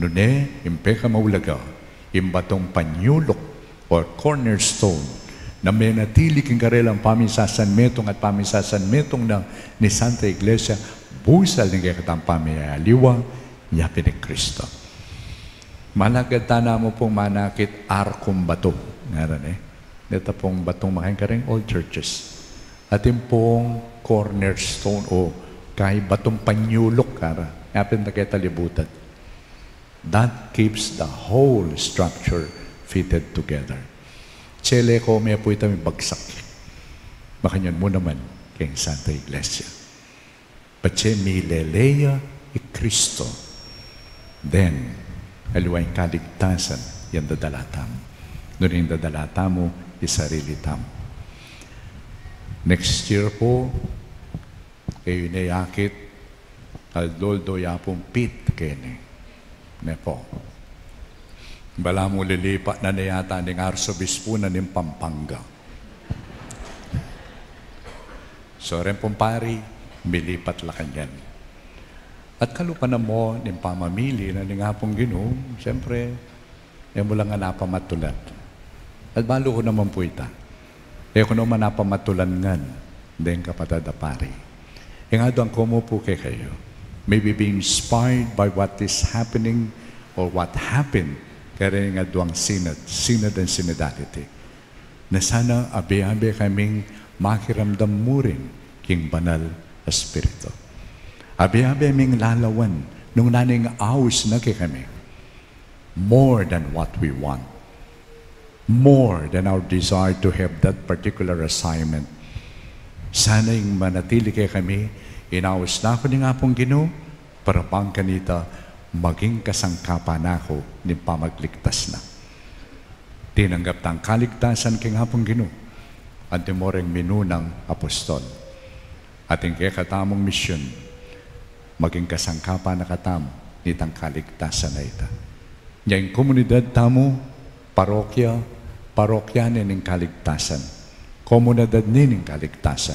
nune, ing pekamaulaga, ing batung panyuluk, or cornerstone, na menatili king karelang pamisasanmetung at pamisasanmetung na ning Santa Iglesia, busal ning kekatang pamiyaliwa, nya pin i Kristo. Malagad tana mu pung manakit arkung batu, ngaran e. Neta pung batung makanyan karing old churches. Atin pung cornerstone o kay batung panyuluk, kara. Nya pin ta keta libutan. That keeps the whole structure fitted together. Chele ko me pu ita mibagsak. Makanyan mu naman keng Santa Iglesia. Patse milele ya i Kristo. Then, aliwa ing kaligtasan yang dadala tamu. Nune ing dadala tamu, i sarili tamu. Next year pu, e yu ne akit, aldo-aldo ya pung pit keni. Ne pu. Balamu lilipat na ne yata ning arsobispu na ning Pampanga. So, reng pung pari, milipat la kanyan. At kalupa na mu ning pamamili na ning Apung Ginu, siyempre, e mu la ngan apamatulan. At balu ku naman pu ita. E ku naman apamatulan ngan deng kapatad a pari. Ing aduan ku mu pu kekayu, maybe be inspired by what is happening or what happened kareng aduang synod, synod and synodality. Na sana abe-abe kaming makiramdam murin king Banal a Espiritu. Abe-abe ming lalawan nung nanu ing aus na kekami. More than what we want. More than our desire to have that particular assignment. Sana ing manatili kekami, ing aus na ku ning Apung Ginu, para bang kanita, maging kasangkapan na ku ning pamagligtas na. Tinanggap tang kaligtasan king Apung Ginu, antimo reng minunang apostol. At ing kekatamung misyon, maging kasangkapan na katamu nitang kaligtasan a ita. Nya ing komunidad tamu, parokya, parokya ne ning kaligtasan. Komunidad ne ning kaligtasan.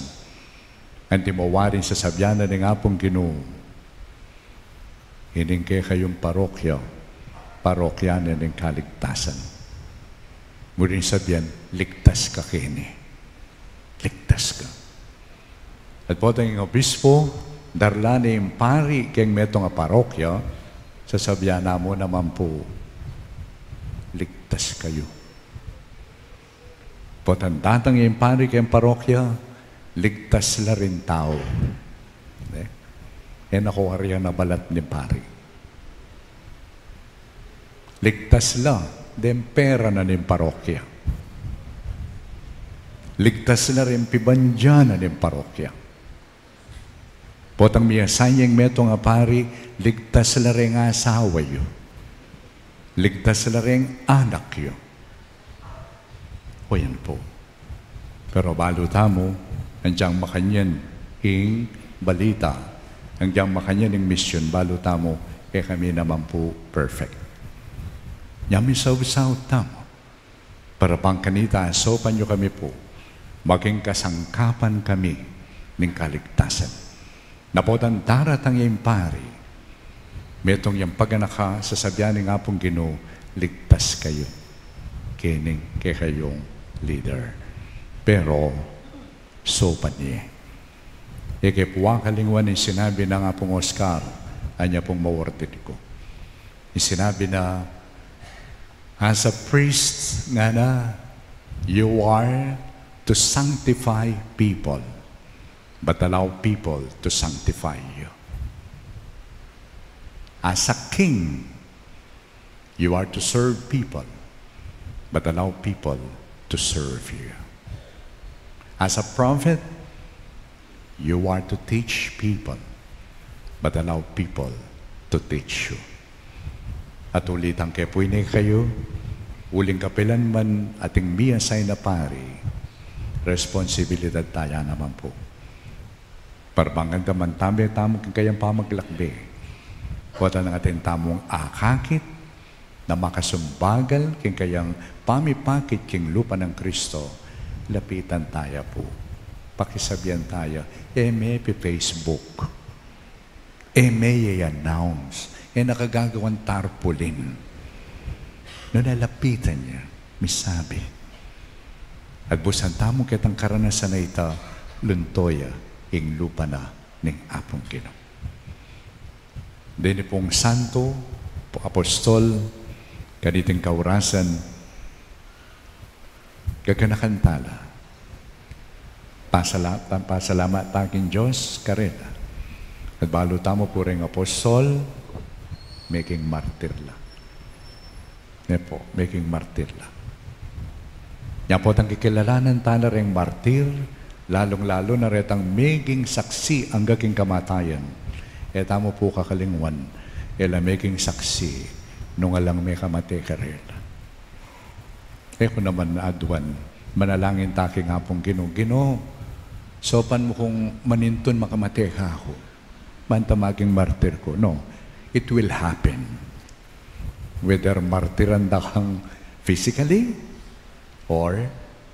Antimo waring sasabian na ning Apung Ginu, ining kekayung parokya, parokya ne ning kaligtasan. Murin sabian, ligtas ka keni. Ligtas ka. At potang ing obispo, darla ne ing pari keng metung a parokya, sasabian na mu naman pu, ligtas kayu. Potang datang ing pari keng parokya, ligtas la ring tau. E? E na ku wari ing balat ning pari. Ligtas la deng pera na ning parokya. Ligtas la ring pibandian na ning parokya. Potang miyasain ya ing metung a pari, ligtas la ring asawa yu. Ligtas la ring anak yu. O yan pu. Pero balu tamu, anggiyang makanyan ing balita, anggiyang makanyan ing misyon, balu tamu, E kami naman pu perfect. Nya misaut-saut tamu, para bang kanita saupan yu kami pu, maging kasangkapan kami ning kaligtasan. Napotan daratang ya ing pari, metung yang paganaka, sasabian ning Apung Ginu, "Ligtas kayu kening kekayung leader." Pero saupan ye. E ke pu akalingwan ing sinabi nang Apung Oscar, anya pung mawartid ku. Ing sinabi na, "As a priest," ngana, "you are to sanctify people, but allow people to sanctify you. As a king, you are to serve people, but allow people to serve you. As a prophet, you are to teach people, but allow people to teach you." At ulitan ke pu ini kayu, uling kapilan man ating mi-assign a pari, responsibilidad taya naman pu. Para bang ganda man tamu, tamu king kayang pamaglakbe, o tanang atin tamung akakit na makasumbagal king kayang pamipakit king lupa nang Kristo, lapitan taya pu. Pakisabian taya, e me pi-Facebook, e me i-announce, e na kagagawan tarpaulin. Nune lapitan ya, misabi. Agbusan tamu ketang karanasan a ita, lunto ya ing lupa na ning Apung Ginu. Deni pung santo apostol, kaniting kaurasan, gaganakan tala. Pasala-, pasalamat ta king Dios karela. At balu tamu pu reng apostol, meging martir la. Ne pu, meging martir la. Nya potang kikilalanan tala reng martir, lalung-lalu na retang meging saksi angga king kamatayan. E tamu pu kakalingwan, e la meging saksi nung alang mekamate karela. E ku naman aduan, manalangin ta king Apung Ginu, "Ginu, saupan mu kung manintun makamate kaku, ban ta maging martir ku." No, it will happen. Whether martiran da kang physically or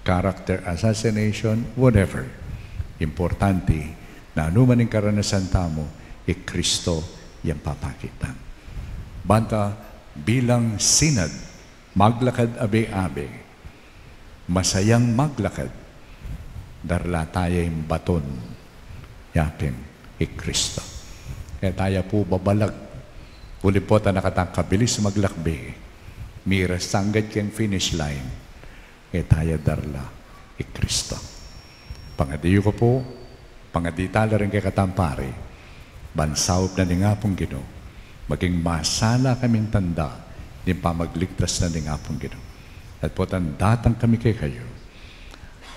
character assassination, whatever. Importante, nanu man ing karanasan tamu, i Kristo yang papakit tamu. Ban ta bilang synod, maglakad abe-abe, masayang maglakad, darla taya ing baton, yapin i Kristo. E taya pu babalag, uli pu ta nakatang kabilis maglakbe, miras ta anggad keng finish line, e taya darla i Kristo. Pangadi yu ku pu, pangadi tala ring kekatang pari, ban saup na ning Apung Ginu, maging masala kaming tanda ning pamagligtas na ning Apung Ginu. At potang datang kami kekayu,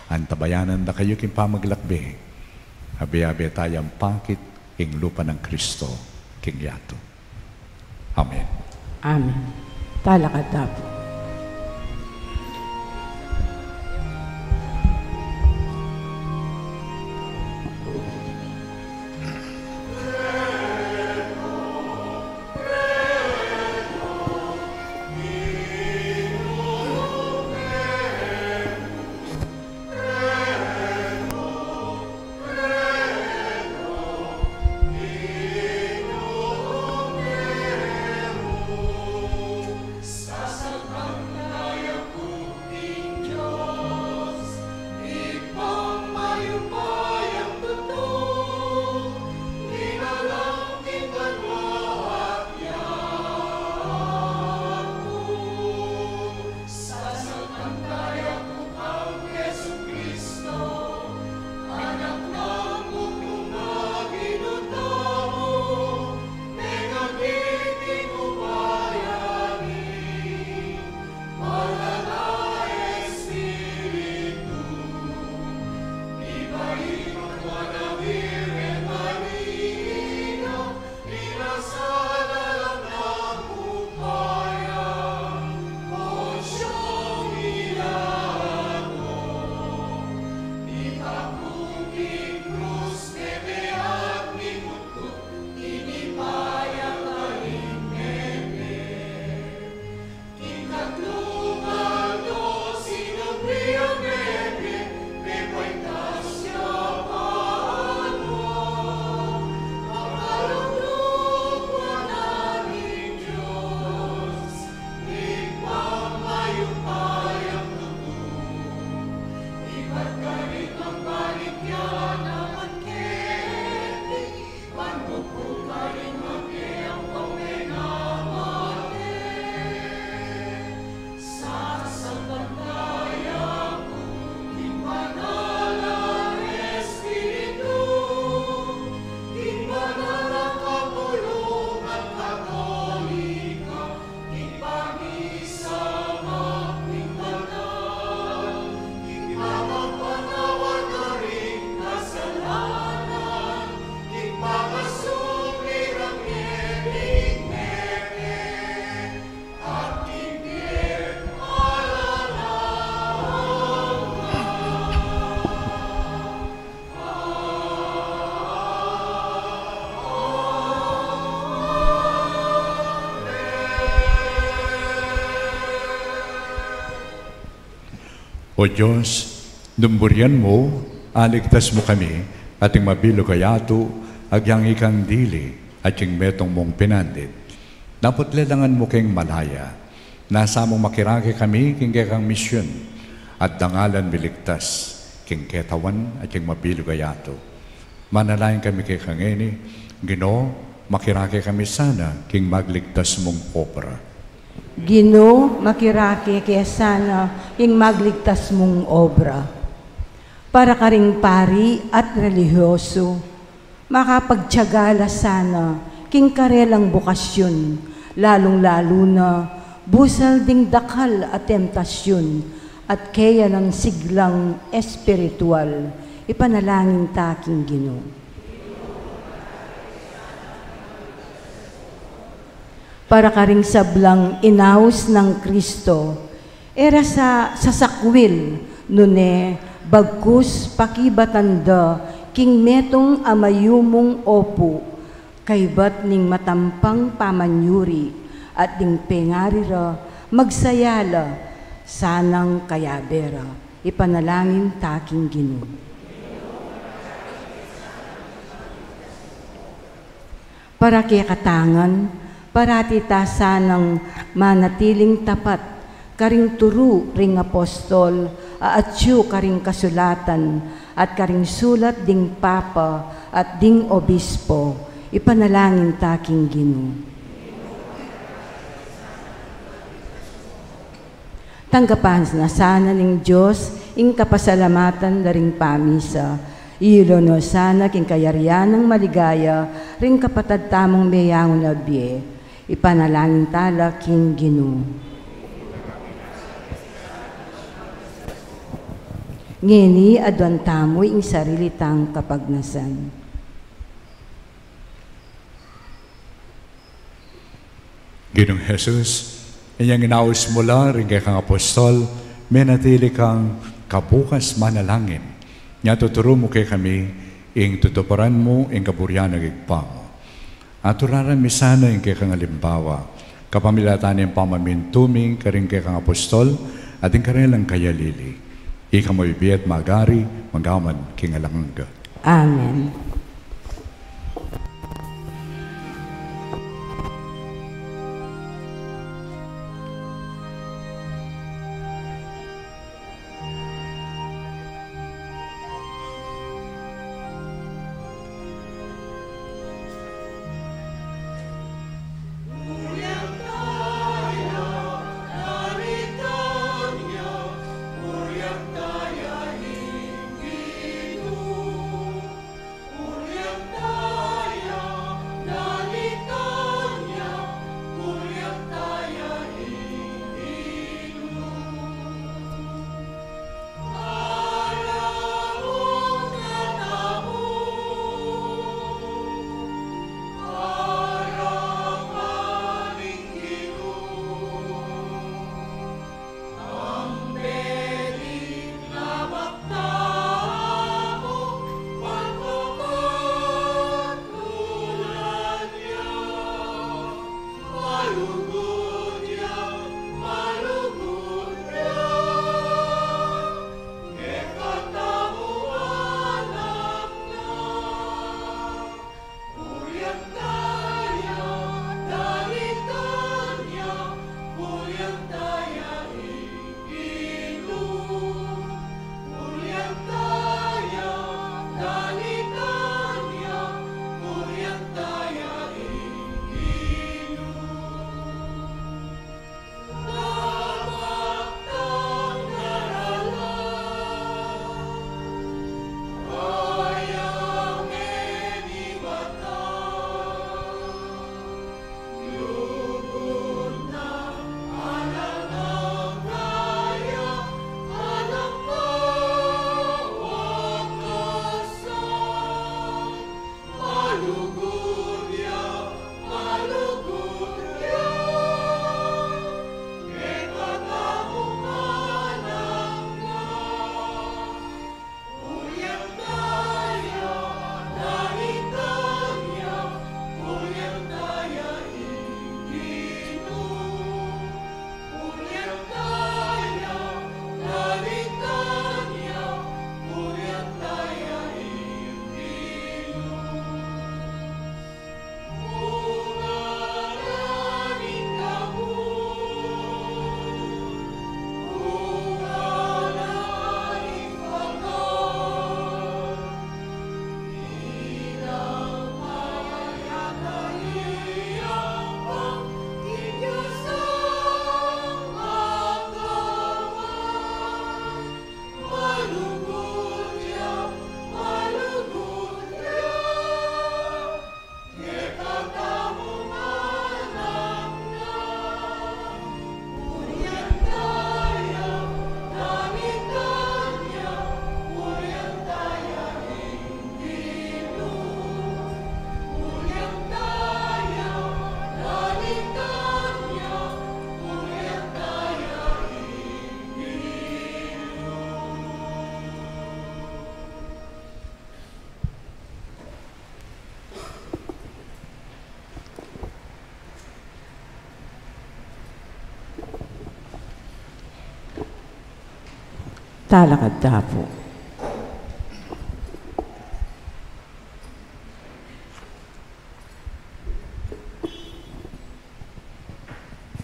antabayanan da kayu king pamaglakbe, abe-abe tayang pakit ing lupa nang Kristo king yatu. Amen. Amen. Talakad ta pu. O Dios, nung burian mu, aligtas mu kami, ating mabilug a yatu, agyang ikang dili, agyang metung mung pinandit. Dapot lelangan mu keng malaya, nasa mung makirake kami king kekang misyun, at dangalan mi ligtas, king ketawan agyang mabilug a yatu. Manalangin kami keka ngeni, Ginu, makirake kami sana king magligtas mung obra. Ginu, makirake kami sana king magligtas mung obra. Para karing pari at relihiyosu, makapagtiaga la sana king karelang bukasyun, lalung-lalu na busal ding dakal a temptasyun at keya nang siglang espiritual, ipanalangin ta king Ginu. Para karing sablang inaus nang Kristo, e ra sa sasakwil, nune bagkus pakibatan da king metung a mayumung opu, kaybat ning matampang pamanyuri, at ding pengari ra magsaya la sanang kayabe ra, ipanalangin ta king Ginu. Para kekatang ngan, parati ta sanang manatiling tapat karing turu ring apostol a atyu karing kasulatan at karing sulat ding papa at ding obispo, ipanalangin ta king Ginu. Tanggapan na sana ning Dios ing kapasalamatan da ring pamisa. Iyulon no sana king kayarian nang maligaya ring kapatad tamung meyangu na bie. Ipanalangin ta la king Ginu. Ngeni aduan tamu ing sarili tang kapagnasan. Ginung Jesus, inyang inaus mu la ring kekang apostol, menatili kang kabukas manalangin. Nya tuturu mu kekami ing tutuparan mu ing kaburian ning Ibpa mu. Aturaran mi sana ing kekang alimbawa, kapamilatan ning pamamintu mi karing kekang apostol at ing karelang kayalili. Ika mu ibie at magari, mangga man king alang angga. Amen. Talakad ta pu.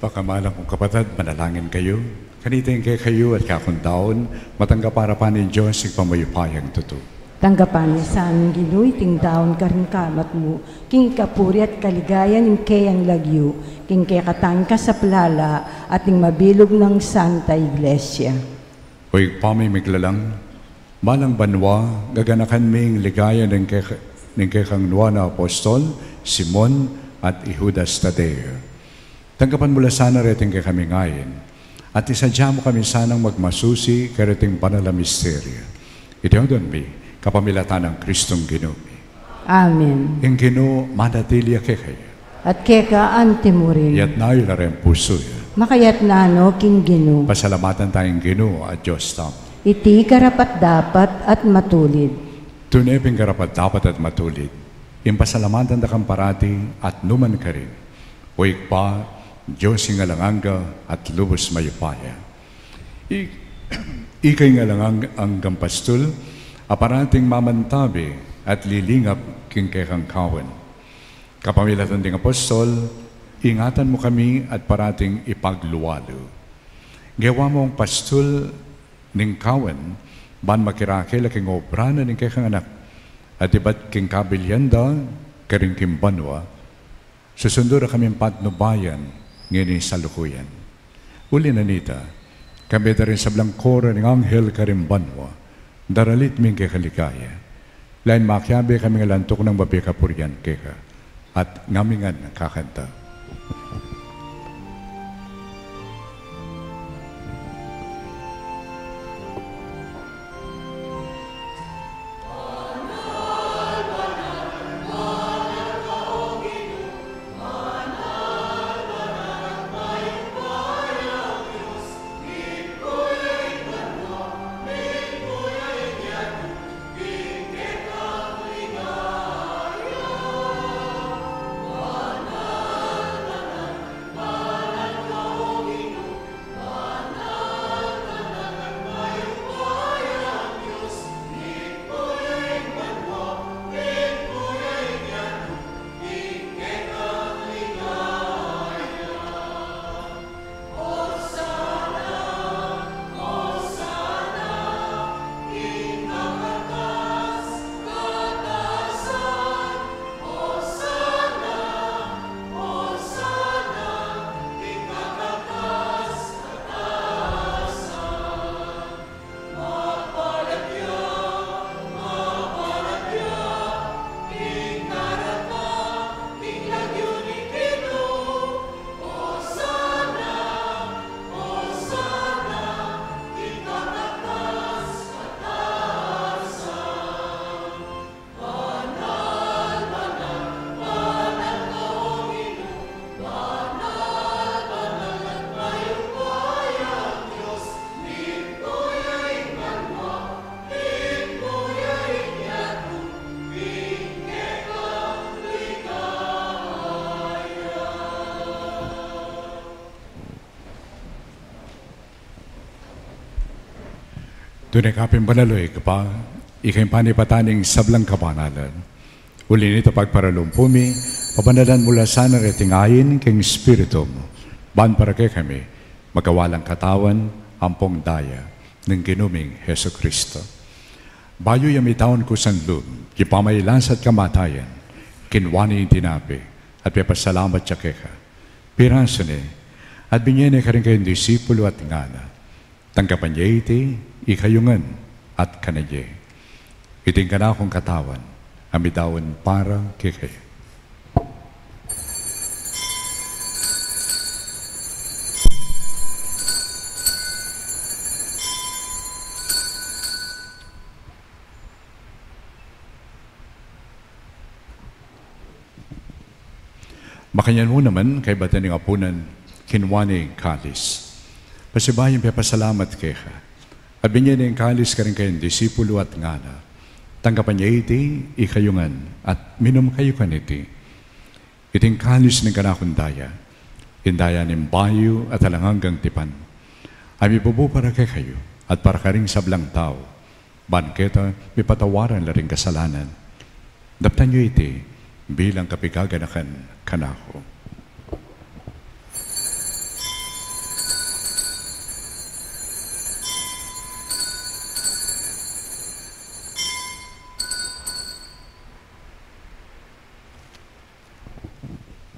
Pakamalan kung kapatad, manalangin kayu. Kanita ing kekayu at kakung daun, matanggap arapan ning Dios Ibpang mayupayang tutu. Tanggapan na sana ning Ginu iting daun karing kamatu mu, king kapurian at kaligayan ning keyang lagyu, king kekatang kasaplalan at ning mabilug nang Santa Iglesia. O Ibpa ming miglalang, balang banua, gaganakan ming ligaya ning keka-, ning kekang nuan a apostol, Simon, at i Judas Tadeo. Tanggapan mu la sana reting kekaming ain, at isadia mu kami sanang magmasusi kareting banal a misteryu. Iti aduan mi kapamilatan nang Kristong Ginu mi. Amen. Ing Ginu manatili ya kekayu. At keka anti mu rin. Itas yu la ring pusu yu. Makatas na no king Ginu. Pasalamatan taya ing Ginu a Dios tamu. Iti karapat-dapat at matulid. Tune pin karapat-dapat at matulid ing pasalamatan da kang parati at nu man karin, O Ibpa, Dios ning alang angga at lubus mayupaya. I-, ika ing alang ang-, anggang pastul a parating mamantabi at lilingap king kekang kawan. Kapamilatan ding apostol, ingatan mu kami at parating ipaglualu. Gewa mung pastul ning kawan, ban makirake la king obra na ning kekang anak, at ibat king kabilian da karin king banua, susundu ra kaming patnubayan ngeni salukuyan. Uli na nita, kambe da ring sablang koro ning anghel karing banua, daralit mi ing keka ligaya. Lain makiabe kami ngan lantuk nang mabie kapurian keka, at ngamingan kakanta. Tune ka pin banal, o Ibpa, ika ing panipatan ning sablang kabanalan. Uli na nita, pagparalumpu mi, pabanalan mu la sana reting ain king Espiritu mu, ban para kekami magawa lang katawan ampong daya ning Ginu ming Jesucristo. Bayu ya mitaun kusang lub king pamailansa at kamatayan, kinua ne ing tinape at pepasalamat ya keka, pirasu ne at binye ne karing kayang disipulu at ngana: Tanggapan ye iti ikayu ngan at kanan ye. Iti ing kanakung katawan a midaun para kekayu. Makanyan mu naman, kaybat da ning apunan, kinua ne ing kalis, pasibayu yang pepasalamat keka, at binye ne ing kalis karing kayang disipulu at ngana: Tanggapan ye iti ikayu ngan at minum kayu kaniti. Iti ing kalis ning kanakung daya, ing daya ning bayu at alang anggang tipan, a mibubu para kekayu at para karing sablang tau, ban keta mipatawaran la ring kasalanan. Daptan yu iti bilang kapigaganakan kanaku.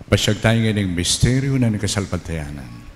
Pasiag tamu ngening misteryu ning kasalpantayanan.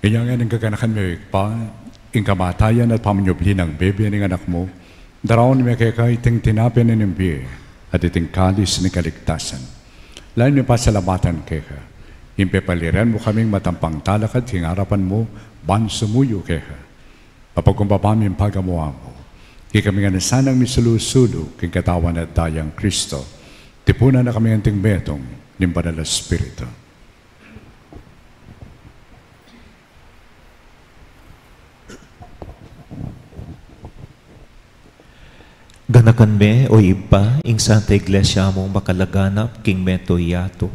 Inya ngeni king kaganakan mi, O Ibpa, ing kamatayan at pamanyubli nang bie ning Anak mu, daraun mi keka iting tinape ning bie at iting kalis ning kaligtasan. Lalu mi pasalamatan keka ing pepaliran mu kaming matampang talakad king arapan mu ban sumuyu keka. Papakumbaba mi ing pagamuan mu, ikami ngan sanang misulu-sulu king Katawan at Dayang Kristo. Tipunan na kami anting metung ning Banal a Espiritu. Ganakan me, O Ibpa, ing Santa Iglesia mung makalaganap king mabilug a yatu,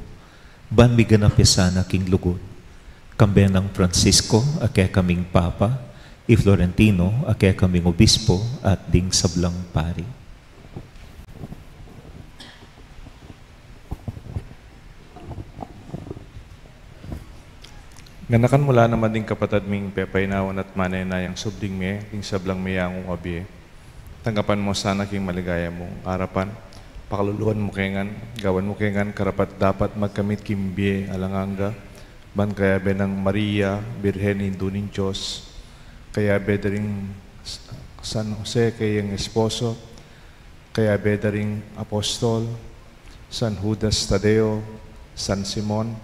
ban miganap ya sana king lugud. Kambe nang Francisco a kekaming Papa, i Florentino a kekaming Obispo, at ding sablang pari. Ganakan mu la naman ding kapatad ming pepainawan at manenayang subling mie king sablang meyangu a bie. Tanggapan mu sana king maligaya mung arapan. Pakaluluan mu ke ngan, gawan mu ke ngan karapat-dapat magkamit king bie alang angga, ban kayabe nang Maria, Birhen Indu ning Dios, kayabe da ring San Jose kayang esposo, kayabe da ring apostol, San Judas Tadeo, San Simon,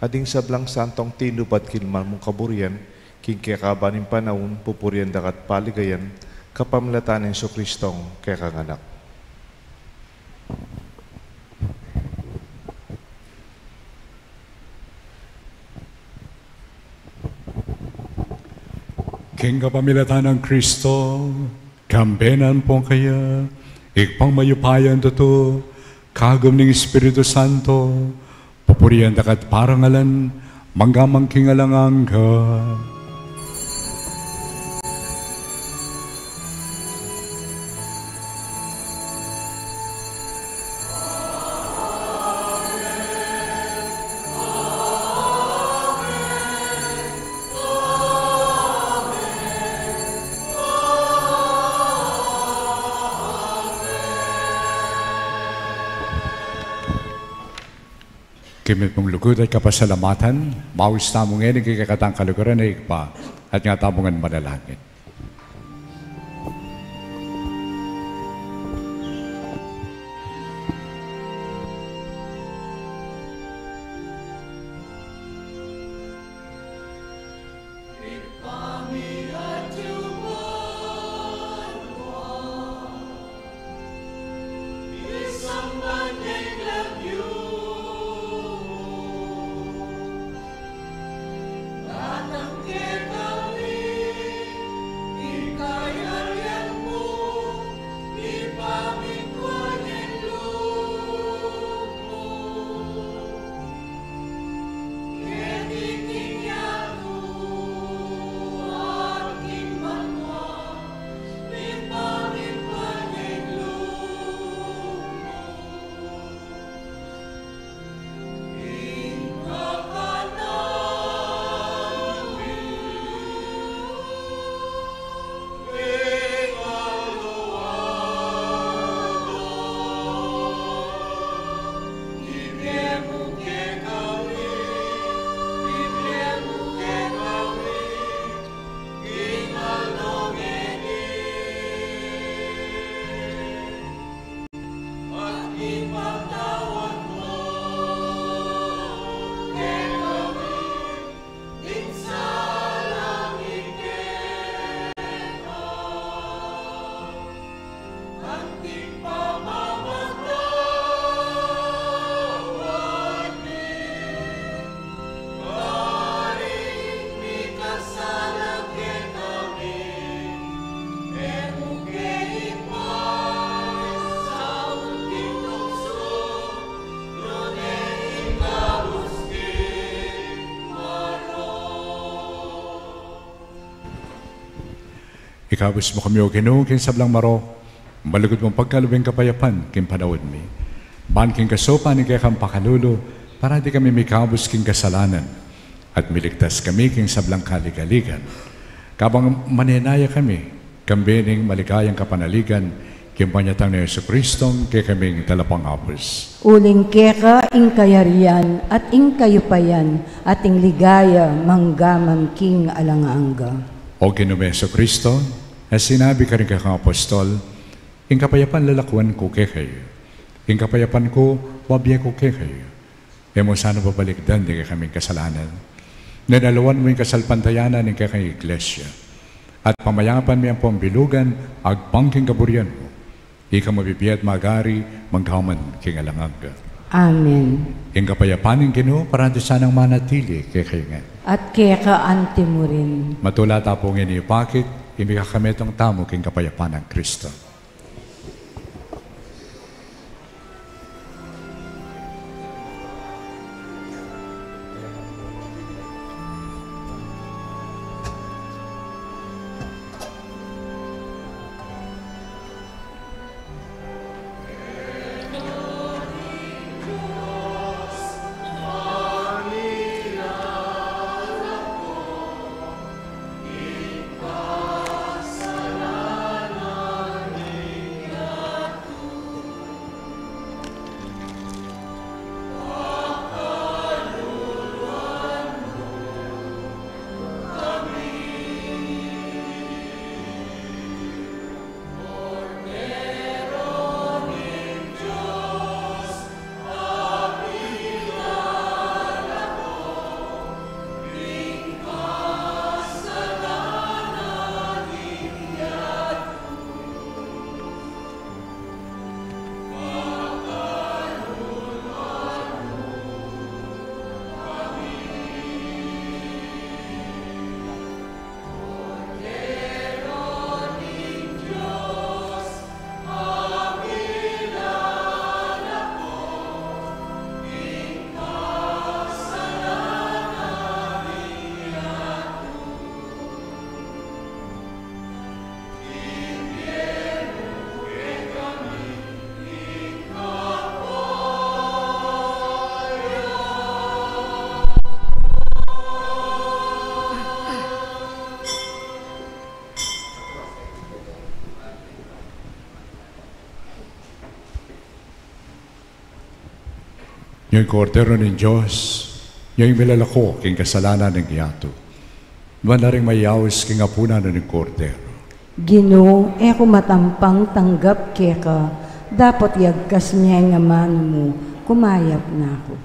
at ding sablang santong tinubad king mal mung kaburian, king kekaban ning panaun, pupurian da ka at paligayan, kapamilatan nang Jesucristong kekang Anak. King kapamilatan nang Kristo, kambe na pu kaya, Ibpang mayupayang tutu, kagum ning Espiritu Santo, pupurian da ka at parangalan, mangga man king alang angga. King mitmung lugud at kapasalamatan, maus tamu ngeni king kekatang kaluguran a Ibpa, at nga tamu ngan manalangin. Ikabus mu kami, O Ginu, king sablang marok, malugud mung pagkalub ing kapayapan king panaun mi. Ban king kasaupan ning kekang pakalulu, parati kami mikabus king kasalanan, at miligtas kami king sablang kaligaligan. Kabang manenaya kami, kambe ning maligayang kapanaligan, king panyatang nang Jesucristo, kekaming talapangabus. Uling keka ing kayarian, at ing kayupayan, at ing ligaya, mangga man king alang angga. O Ginu mi Jesucristo, a sinabi karing kekang apostol, ing kapayapan lalakuan ku kekayu, ing kapayapan ku, bibie ku kekayu. E mu sana babalikdan ding kekaming kasalanan, nune lawan mu ing kasalpantayanan ning kekang Iglesia, at pamayapan me ampong bilugan agpang king kaburian mu. Ika mabibie at magari, mangga man king alang angga. Amen. Ing kapayapan ning Ginu parati sanang manatili kekayu ngan. At keka anti mu rin. Matula ta pu ngeni ipakit ing mikakametung tamu king kapayapan nang Kristo. Ing Kordero ning Dios, ing milalako king kasalanan ning yatu. Nuan la ring mayaus king apunan ning Kordero. Ginu, e ku matampang tanggap keka, dapot yagkas me ing amanu mu, kumayap na ku.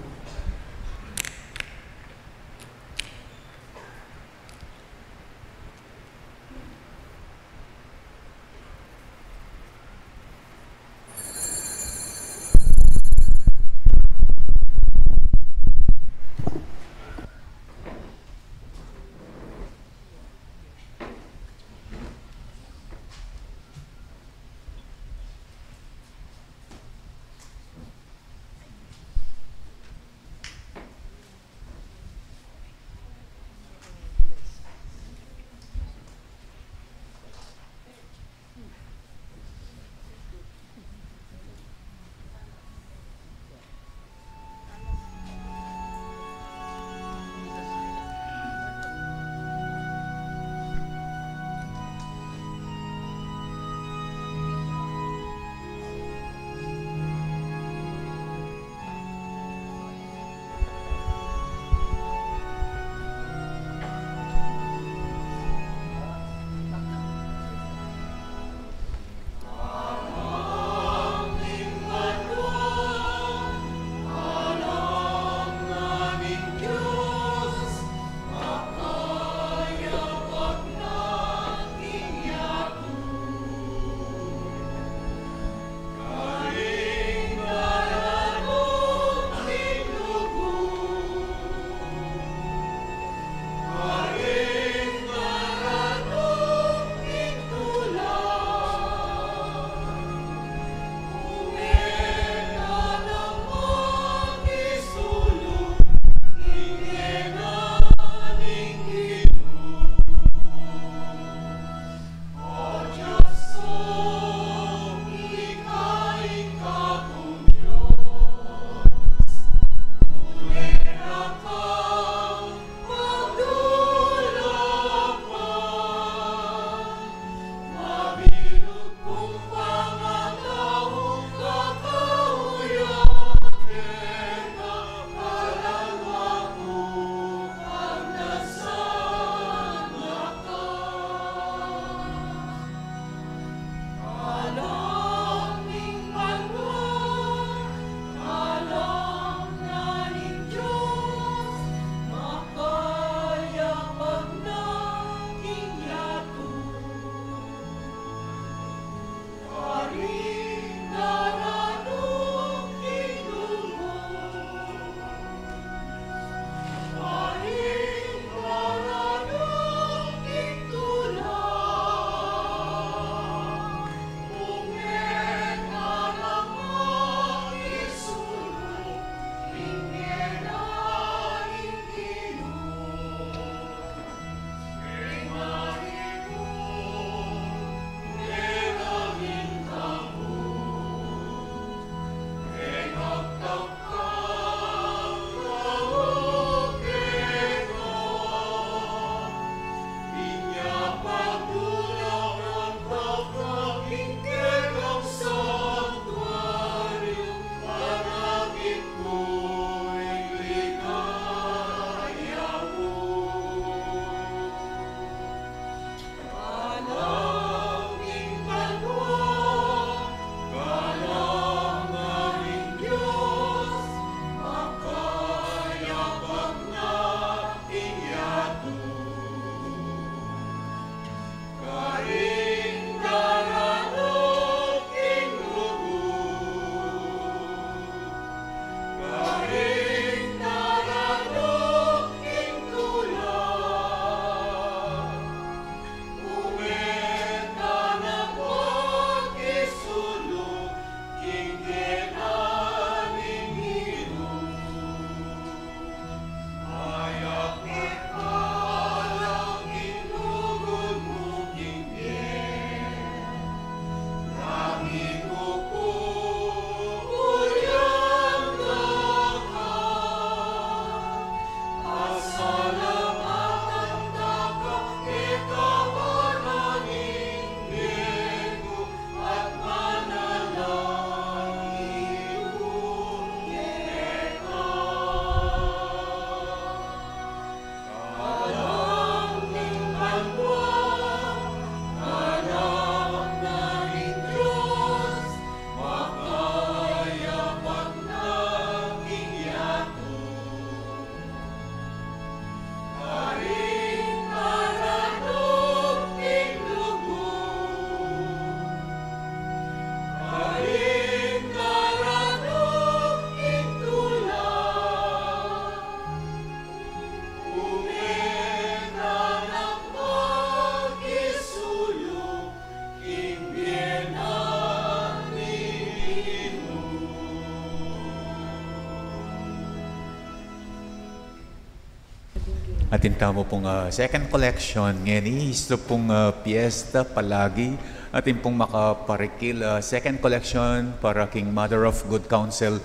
Atin tamu pung, ah, second collection ngeni, istu pung, ah, piyesta palagi. Atin pung makaparikil, ah, second collection para king Mother of Good Counsel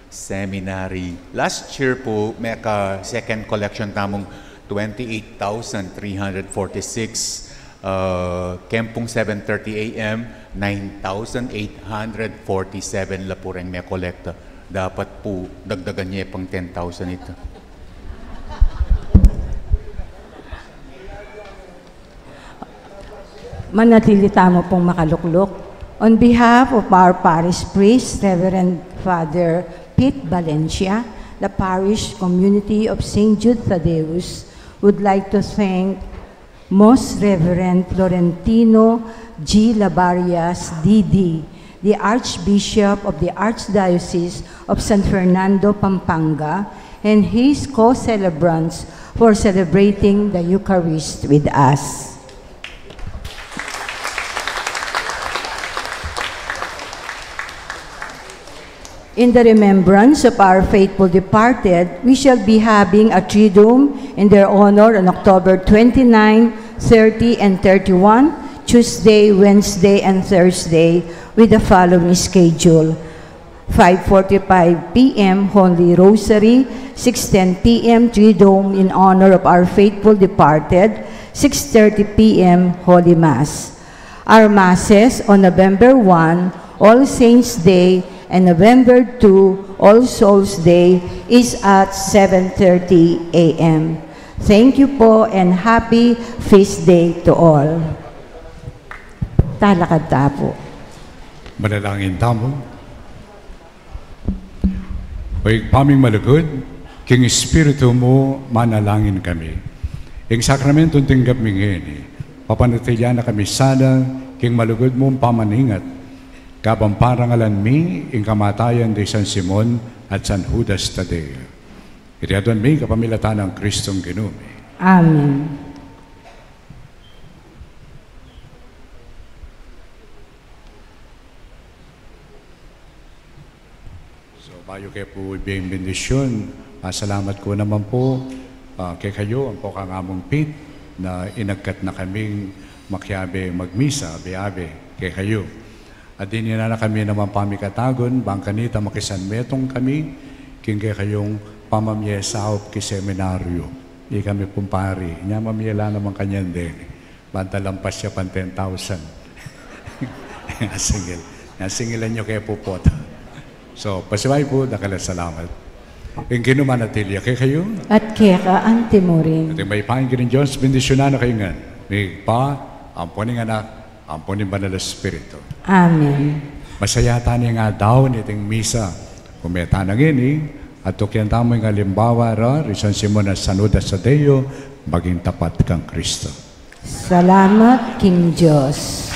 Seminary. Last year pu, meka second collection tamung twenty-eight thousand three hundred forty-six. Ah, keng pung seven thirty A M, nine thousand eight hundred forty-seven la pu reng mekolekta. Dapat pu dagdagan ye pang ten thousand ita. Manatili tamu pung makalukluk. On behalf of our parish priest, Reverend Father Pete Valencia, the parish community of Saint Jude Thaddeus would like to thank Most Reverend Florentino G. Labarias, D D, the Archbishop of the Archdiocese of San Fernando, Pampanga, and his co-celebrants for celebrating the Eucharist with us. In the remembrance of our faithful departed, we shall be having a Triduum in their honor on October twenty-nine, thirty, and thirty-one, Tuesday, Wednesday, and Thursday, with the following schedule: five forty-five P M Holy Rosary, six ten P M Triduum in honor of our faithful departed, six thirty P M Holy Mass. Our Masses on November one, All Saints Day, and November two, All Souls Day, is at seven thirty A M. Thank you po and happy feast day to all. Talakad ta pu. Manalangin tamu. O Ibpa ming malugud, king Espiritu mu manalangin kami. Ing sakramentong tinggap mi ngeni, papanatilian na kami sana king malugud mung pamaningat, kabang parangalan mi ing kamatayan di San Simon at San Judas Tadeo. Iti aduan mi kapamilatan nang Kristong Ginu mi. Amen. So, bayu ke pu ibie ing bendisyun, ah, salamat ku naman pu, ah, kekayu, ampo kang Among Pete, na inagkat na kaming makiabe magmisa, abe-abe kekayu. At dinan na kami naman pamikatagun, bang kanita makisanmetung kami king kekayung pamamie saup king seminaryo. Ikami pung pari, inya mamie la naman kanyan deni. Banta lampas ya pang ten thousand. Nasingil. Nasingilan yu ke pu, Pota. So, pasibayu pu, dakal a salamat. Ing Ginu manatili ya kekayu. At keka anti mu rin. At ing mayupaya ning Dios bendisyunan na kayu ngan, ning Ibpa, ampo ning Anak, ampo ning Banal a Espiritu. Amen. Masaya tane nga daun iting misa. Kumeta na ngeni, at tukyan tamu ing alimbawa ra ri San Simon at San Judas Tadeo, maging tapat kang Kristo. Salamat king Dios.